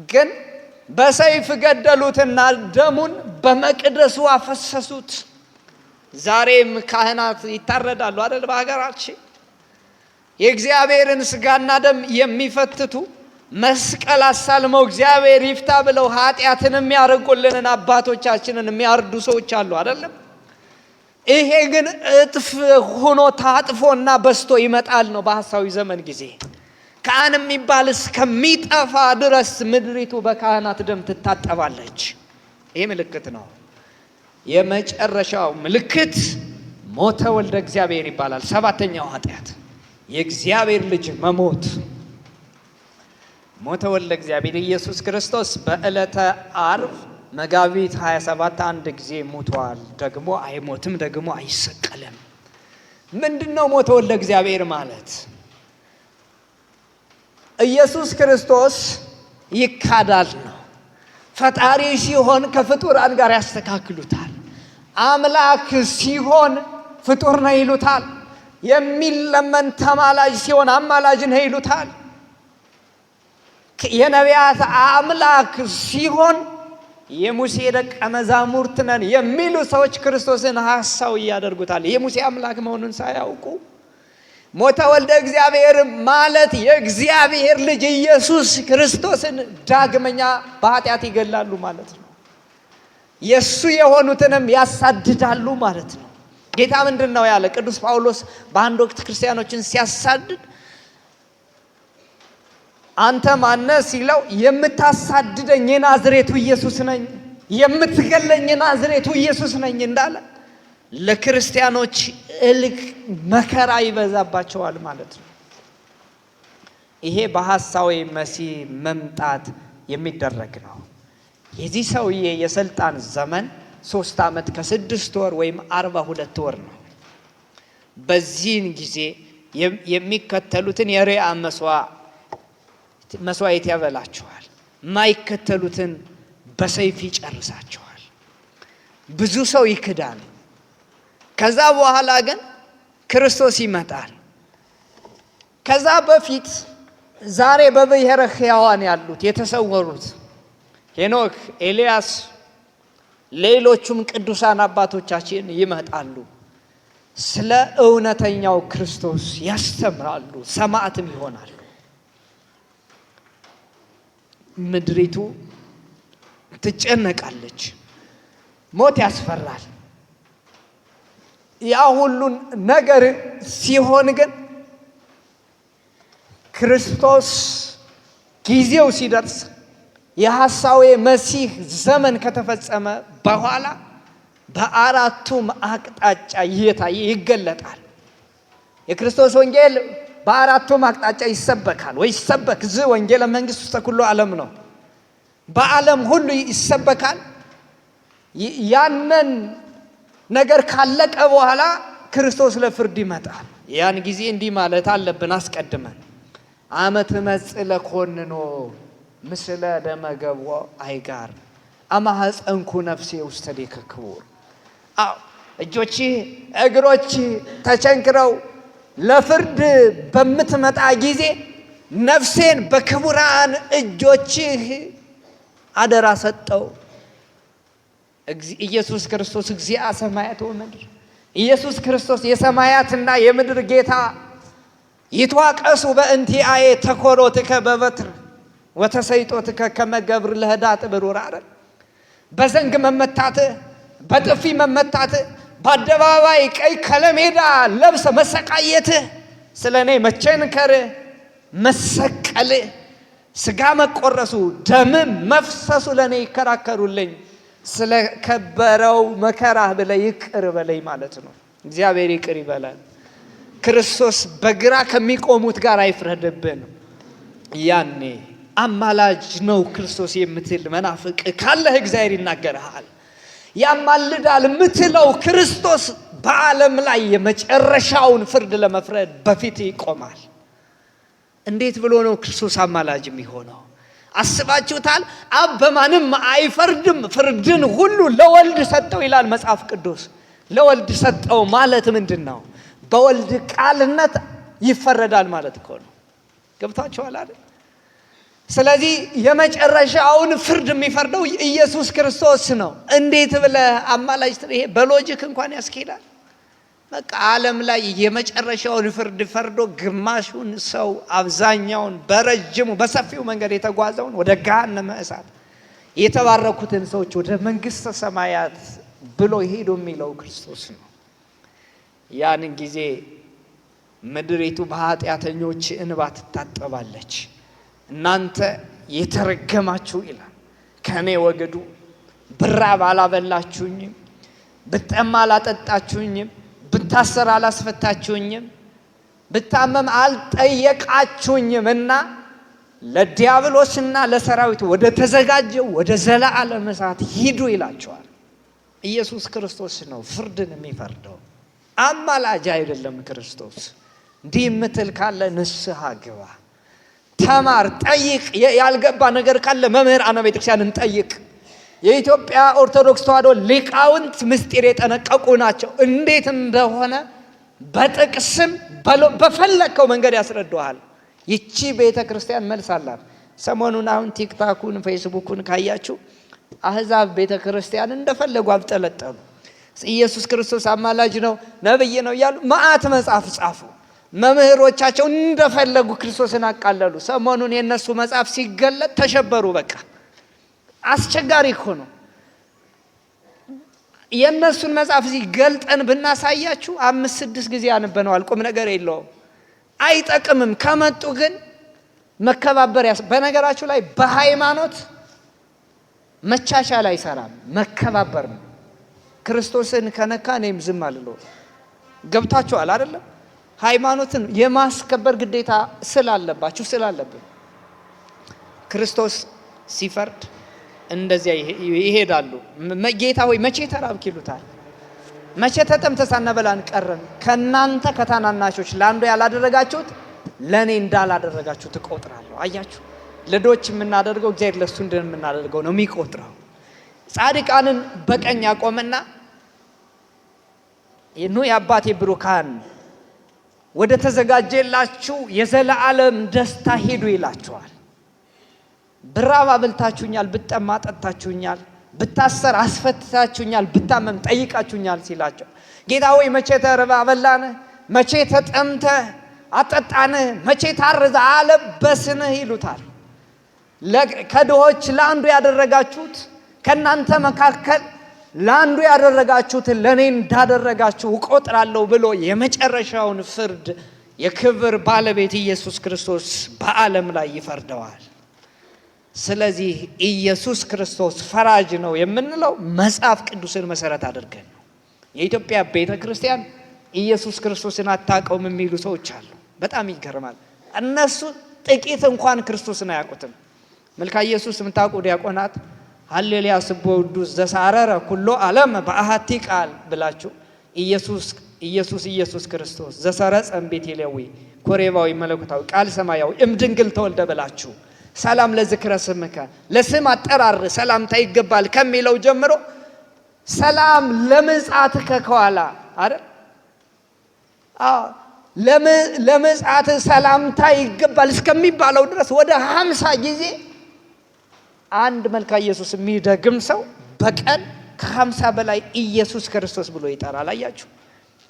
Speaker 2: ግን በሰይፍ ገደሉትና ደሙን በመቅደሱ አፈሰሱት። ዛሬም ካህናት ይታረዳሉ አይደል? በሀገራችን የእግዚአብሔርን ስጋና ደም የሚፈትቱ መስቀል አሳልመው እግዚአብሔር ይፍታ ብለው ኃጢአትን የሚያርቁልንን አባቶቻችንን የሚያርዱ ሰዎች አሉ አይደለም? ይሄ ግን እጥፍ ሆኖ ታጥፎና በስቶ ይመጣል ነው። በሐሳዊ ዘመን ጊዜ ካህን የሚባል እስከሚጠፋ ድረስ ምድሪቱ በካህናት ደም ትታጠባለች። ይሄ ምልክት ነው። የመጨረሻው ምልክት ሞተ ወልደ እግዚአብሔር ይባላል። ሰባተኛው ኃጢአት የእግዚአብሔር ልጅ መሞት። ሞተ ወልደ እግዚአብሔር ኢየሱስ ክርስቶስ በዕለተ ዓርብ መጋቢት 27 አንድ ጊዜ ሞቷል። ደግሞ አይሞትም፣ ደግሞ አይሰቀልም። ምንድነው ሞተ ወልደ እግዚአብሔር ማለት? ኢየሱስ ክርስቶስ ይካዳል ነው። ፈጣሪ ሲሆን ከፍጡራን ጋር ያስተካክሉታል። አምላክ ሲሆን ፍጡር ነው ይሉታል። የሚለመን ተማላጅ ሲሆን አማላጅ ነው ይሉታል። የነቢያት አምላክ ሲሆን የሙሴ ደቀ መዛሙርት ነን የሚሉ ሰዎች ክርስቶስን ሐሳው ያደርጉታል። የሙሴ አምላክ መሆኑን ሳያውቁ ሞተ ወልደ እግዚአብሔር ማለት የእግዚአብሔር ልጅ ኢየሱስ ክርስቶስን ዳግመኛ በኃጢአት ይገላሉ ማለት ነው። የሱ የሆኑትንም ያሳድዳሉ ማለት ነው። ጌታ ምንድን ነው ያለ? ቅዱስ ጳውሎስ በአንድ ወቅት ክርስቲያኖችን ሲያሳድድ አንተ ማነህ ሲለው የምታሳድደኝ የናዝሬቱ ኢየሱስ ነኝ፣ የምትገለኝ የናዝሬቱ ኢየሱስ ነኝ እንዳለ ለክርስቲያኖች እልቅ መከራ ይበዛባቸዋል ማለት ነው። ይሄ በሐሳዊ መሲህ መምጣት የሚደረግ ነው። የዚህ ሰውዬ የስልጣን ዘመን 3 ዓመት ከ6 ወር ወይም 42 ወር ነው። በዚህን ጊዜ የሚከተሉትን የሪያ መስዋዕት ያበላቸዋል፣ ማይከተሉትን በሰይፍ ይጨርሳቸዋል። ብዙ ሰው ይክዳል። ከዛ በኋላ ግን ክርስቶስ ይመጣል። ከዛ በፊት ዛሬ በብሔረ ሕያዋን ያሉት የተሰወሩት ሄኖክ፣ ኤልያስ፣ ሌሎቹም ቅዱሳን አባቶቻችን ይመጣሉ። ስለ እውነተኛው ክርስቶስ ያስተምራሉ፣ ሰማዕትም ይሆናሉ። ምድሪቱ ትጨነቃለች። ሞት ያስፈራል። ያ ሁሉን ነገር ሲሆን ግን ክርስቶስ ጊዜው ሲደርስ የሐሳዌ መሲህ ዘመን ከተፈጸመ በኋላ በአራቱም አቅጣጫ እየታየ ይገለጣል። የክርስቶስ ወንጌል በአራቱም አቅጣጫ ይሰበካል። ወይ ይሰበክ ዝ ወንጌለ መንግሥት ውስተ ኩሉ ዓለም ነው። በዓለም ሁሉ ይሰበካል። ያንን ነገር ካለቀ በኋላ ክርስቶስ ለፍርድ ይመጣል። ያን ጊዜ እንዲህ ማለት አለብን አስቀድመን፣ አመ ትመጽእ ለኮንኖ ምስለ ደመ ገብኦ አይጋር አማኅፀንኩ ነፍሴ ውስተ ዴከ ክቡር። አዎ፣ እጆችህ እግሮችህ ተቸንክረው ለፍርድ በምትመጣ ጊዜ ነፍሴን በክቡራን እጆችህ አደራ ሰጠው። ኢየሱስ ክርስቶስ እግዚአ ሰማያት ወምድር፣ ኢየሱስ ክርስቶስ የሰማያትና የምድር ጌታ፣ ይትዋቀሱ በእንቲአየ ተኮሮትከ በበትር ወተሰይጦትከ ከመ ገብር ለህዳጥ ብሩር አይደል? በዘንግ መመታትህ፣ በጥፊ መመታትህ፣ በአደባባይ ቀይ ከለሜዳ ለብሰ መሰቃየትህ፣ ስለ እኔ መቸንከርህ፣ መሰቀልህ፣ ስጋ መቆረሱ፣ ደም መፍሰሱ ለእኔ ይከራከሩልኝ፣ ስለ ከበረው መከራህ ብለህ ይቅር በለኝ ማለት ነው። እግዚአብሔር ይቅር ይበላል። ክርስቶስ በግራ ከሚቆሙት ጋር አይፍረድብን። ያኔ አማላጅ ነው ክርስቶስ የምትል መናፍቅ ካለህ እግዚአብሔር ይናገርሃል። ያማልዳል የምትለው ክርስቶስ በዓለም ላይ የመጨረሻውን ፍርድ ለመፍረድ በፊት ይቆማል። እንዴት ብሎ ነው ክርስቶስ አማላጅ የሚሆነው? አስባችሁታል? አብ በማንም አይፈርድም፣ ፍርድን ሁሉ ለወልድ ሰጠው ይላል መጽሐፍ ቅዱስ። ለወልድ ሰጠው ማለት ምንድን ነው? በወልድ ቃልነት ይፈረዳል ማለት እኮ ነው። ገብታችኋል አይደል? ስለዚህ የመጨረሻውን ፍርድ የሚፈርደው ኢየሱስ ክርስቶስ ነው። እንዴት ብለህ አማላጅ? ይሄ በ logic እንኳን ያስኬዳል? በቃ ዓለም ላይ የመጨረሻውን ፍርድ ፈርዶ ግማሹን ሰው፣ አብዛኛውን፣ በረጅሙ በሰፊው መንገድ የተጓዘውን ወደ ገሃነመ እሳት፣ የተባረኩትን ሰዎች ወደ መንግስተ ሰማያት ብሎ ሄዶ የሚለው ክርስቶስ ነው። ያንን ጊዜ ምድሪቱ በኃጢአተኞች እንባ ትታጠባለች። እናንተ የተረገማችሁ ይላል፣ ከእኔ ወግዱ፣ ብራብ አላበላችሁኝም፣ ብጠማ አላጠጣችሁኝም፣ ብታሰር አላስፈታችሁኝም፣ ብታመም አልጠየቃችሁኝም እና ለዲያብሎስና ለሰራዊቱ ወደ ተዘጋጀው ወደ ዘለዓለም እሳት ሂዱ ይላቸዋል። ኢየሱስ ክርስቶስ ነው ፍርድን የሚፈርደው፣ አማላጅ አይደለም ክርስቶስ። እንዲህ የምትል ካለ ንስሐ ግባ፣ ተማር፣ ጠይቅ። ያልገባ ነገር ካለ መምህራነ ቤተክርስቲያንን ጠይቅ። የኢትዮጵያ ኦርቶዶክስ ተዋሕዶ ሊቃውንት ምስጢር የጠነቀቁ ናቸው። እንዴት እንደሆነ በጥቅስም በፈለግከው መንገድ ያስረዱሃል። ይቺ ቤተ ክርስቲያን መልስ አላት። ሰሞኑን አሁን ቲክታኩን ፌስቡኩን ካያችሁ አህዛብ ቤተ ክርስቲያን እንደፈለጉ አብጠለጠሉ። ኢየሱስ ክርስቶስ አማላጅ ነው፣ ነብይ ነው እያሉ መዓት መጽሐፍ ጻፉ። መምህሮቻቸው እንደፈለጉ ክርስቶስን አቃለሉ። ሰሞኑን የእነሱ መጽሐፍ ሲገለጥ ተሸበሩ። በቃ አስቸጋሪ እኮ ነው። የእነሱን መጽሐፍ ሲገልጠን ብናሳያችሁ አምስት ስድስት ጊዜ አንበነዋል። ቁም ነገር የለውም፣ አይጠቅምም። ከመጡ ግን መከባበር ያስ በነገራችሁ ላይ በሃይማኖት መቻቻል አይሰራም፣ መከባበር ነው። ክርስቶስን ከነካ እኔም ዝም አልለውም። ገብታችኋል አይደለም? ሃይማኖትን የማስከበር ግዴታ ስላለባችሁ ስላለብን ክርስቶስ ሲፈርድ እንደዚያ ይሄዳሉ። ጌታ ሆይ መቼ ተራብክ ይሉታል። መቼ ተጠምተህ ሳናበላን ቀረን? ከናንተ ከታናናሾች ለአንዱ ያላደረጋችሁት ለእኔ እንዳላደረጋችሁ ትቆጥራለሁ። አያችሁ፣ ለድሆች የምናደርገው እግዚአብሔር ለእሱ እንደምናደርገው ነው የሚቆጥረው። ጻድቃንን በቀኝ ያቆምና ኑ የአባቴ ብሩካን ወደ ተዘጋጀላችሁ የዘላለም ደስታ ሂዱ ይላችኋል። ብራብ አብልታችሁኛል፣ ብጠማ አጠጥታችሁኛል፣ ብታሰር አስፈትታችሁኛል፣ ብታመም ጠይቃችሁኛል ሲላቸው፣ ጌታ ሆይ መቼ ተርበህ አበላንህ? መቼ ተጠምተህ አጠጣንህ? መቼ ታርዘህ አለበስንህ? ይሉታል። ከድሆች ለአንዱ ያደረጋችሁት፣ ከእናንተ መካከል ለአንዱ ያደረጋችሁትን ለእኔ እንዳደረጋችሁ እቆጥራለሁ ብሎ የመጨረሻውን ፍርድ የክብር ባለቤት ኢየሱስ ክርስቶስ በዓለም ላይ ይፈርደዋል። ስለዚህ ኢየሱስ ክርስቶስ ፈራጅ ነው የምንለው መጽሐፍ ቅዱስን መሰረት አድርገን ነው። የኢትዮጵያ ቤተ ክርስቲያን ኢየሱስ ክርስቶስን አታውቀውም የሚሉ ሰዎች አሉ። በጣም ይገርማል። እነሱ ጥቂት እንኳን ክርስቶስን አያውቁትም። መልካ ኢየሱስ የምታውቁ ዲያቆናት ሃሌሉያ ስቡሕ ቅዱስ ዘሳረረ ኩሎ ዓለም በአሐቲ ቃል ብላችሁ ኢየሱስ ኢየሱስ ኢየሱስ ክርስቶስ ዘሰረጸ እምቤተ ሌዊ ኮሬባዊ መለኮታዊ ቃል ሰማያዊ እምድንግል ተወልደ ብላችሁ ሰላም ለዝክረ ስምከ ለስም አጠራር ሰላምታ ይገባል ከሚለው ጀምሮ ሰላም ለምጽአትከ ከኋላ አይደል? አዎ ለምጽአት ሰላምታ ይገባል እስከሚባለው ድረስ ወደ 50 ጊዜ አንድ መልካ ኢየሱስ የሚደግም ሰው በቀን ከ50 በላይ ኢየሱስ ክርስቶስ ብሎ ይጠራል። አያችሁ፣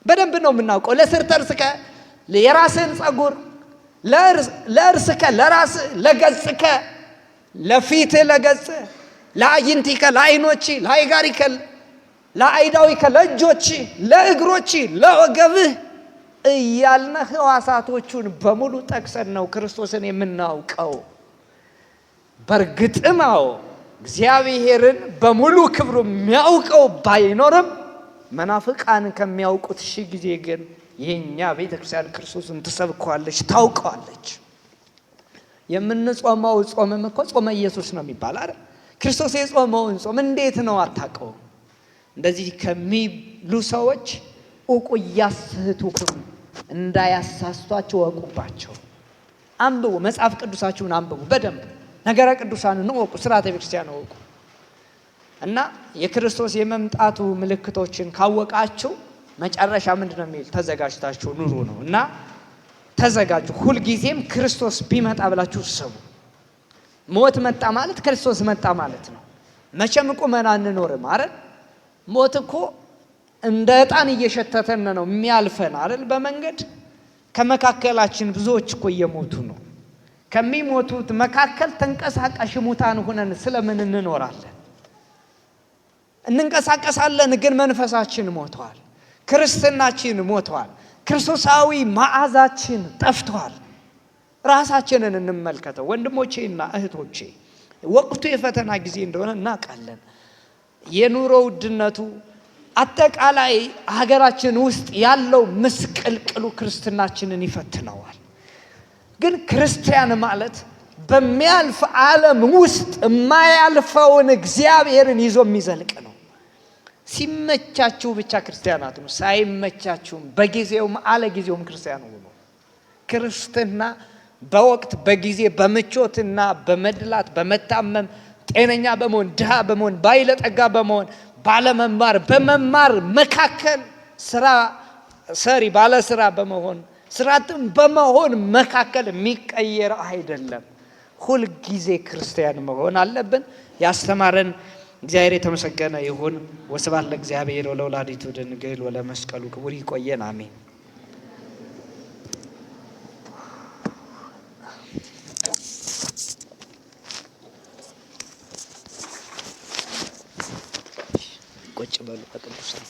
Speaker 2: በደንብ ነው የምናውቀው። ለስርተርስከ የራስህን ጸጉር፣ ለእርስከ ለራስ፣ ለገጽከ ለፊትህ ለገጽ፣ ለአይንቲከ ለአይኖች፣ ለአይጋሪከ ለአይዳዊከ ለእጆች፣ ለእግሮች፣ ለወገብህ እያልነ ህዋሳቶቹን በሙሉ ጠቅሰን ነው ክርስቶስን የምናውቀው። በእርግጥም አዎ እግዚአብሔርን በሙሉ ክብሩ የሚያውቀው ባይኖርም መናፍቃን ከሚያውቁት ሺህ ጊዜ ግን የኛ ቤተ ክርስቲያን ክርስቶስን ትሰብከዋለች፣ ታውቀዋለች። የምንጾመው ጾምም እኮ ጾመ ኢየሱስ ነው የሚባል አይደል? ክርስቶስ የጾመውን ጾም እንዴት ነው አታውቀውም? እንደዚህ ከሚሉ ሰዎች እውቁ፣ እያስህቱክም እንዳያሳስቷቸው እወቁባቸው። አንብቡ፣ መጽሐፍ ቅዱሳችሁን አንብቡ በደንብ፣ ነገረ ቅዱሳንን እወቁ፣ ስርዓተ ቤተክርስቲያን እወቁ። እና የክርስቶስ የመምጣቱ ምልክቶችን ካወቃችሁ መጨረሻ ምንድን ነው የሚል ተዘጋጅታችሁ ኑሩ ነው። እና ተዘጋጁ። ሁልጊዜም ክርስቶስ ቢመጣ ብላችሁ እሰቡ። ሞት መጣ ማለት ክርስቶስ መጣ ማለት ነው። መቼም ቁመን አንኖርም አይደል? ሞት እኮ እንደ ዕጣን እየሸተተን ነው የሚያልፈን አይደል? በመንገድ ከመካከላችን ብዙዎች እኮ እየሞቱ ነው። ከሚሞቱት መካከል ተንቀሳቃሽ ሙታን ሆነን ስለምን እንኖራለን? እንንቀሳቀሳለን፣ ግን መንፈሳችን ሞተዋል። ክርስትናችን ሞተዋል። ክርስቶሳዊ መዓዛችን ጠፍተዋል። ራሳችንን እንመልከተው ወንድሞቼና እህቶቼ። ወቅቱ የፈተና ጊዜ እንደሆነ እናውቃለን። የኑሮ ውድነቱ፣ አጠቃላይ ሀገራችን ውስጥ ያለው ምስቅልቅሉ ክርስትናችንን ይፈትነዋል። ግን ክርስቲያን ማለት በሚያልፍ ዓለም ውስጥ የማያልፈውን እግዚአብሔርን ይዞ የሚዘልቅ ነው። ሲመቻችሁ ብቻ ክርስቲያን አትሁኑ፣ ሳይመቻችሁም በጊዜውም አለ ጊዜውም ክርስቲያን ሁኑ። ክርስትና በወቅት በጊዜ በምቾትና በመድላት በመታመም ጤነኛ በመሆን ድሃ በመሆን ባለጠጋ በመሆን ባለመማር በመማር መካከል ስራ ሰሪ ባለ ስራ በመሆን ስራ አጥም በመሆን መካከል የሚቀየር አይደለም። ሁልጊዜ ክርስቲያን መሆን አለብን። ያስተማረን እግዚአብሔር የተመሰገነ ይሁን። ወስብሐት ለእግዚአብሔር ወለወላዲቱ ድንግል ወለመስቀሉ ክቡር። ይቆየን። አሜን። ቁጭ በሉ በቅዱሳን።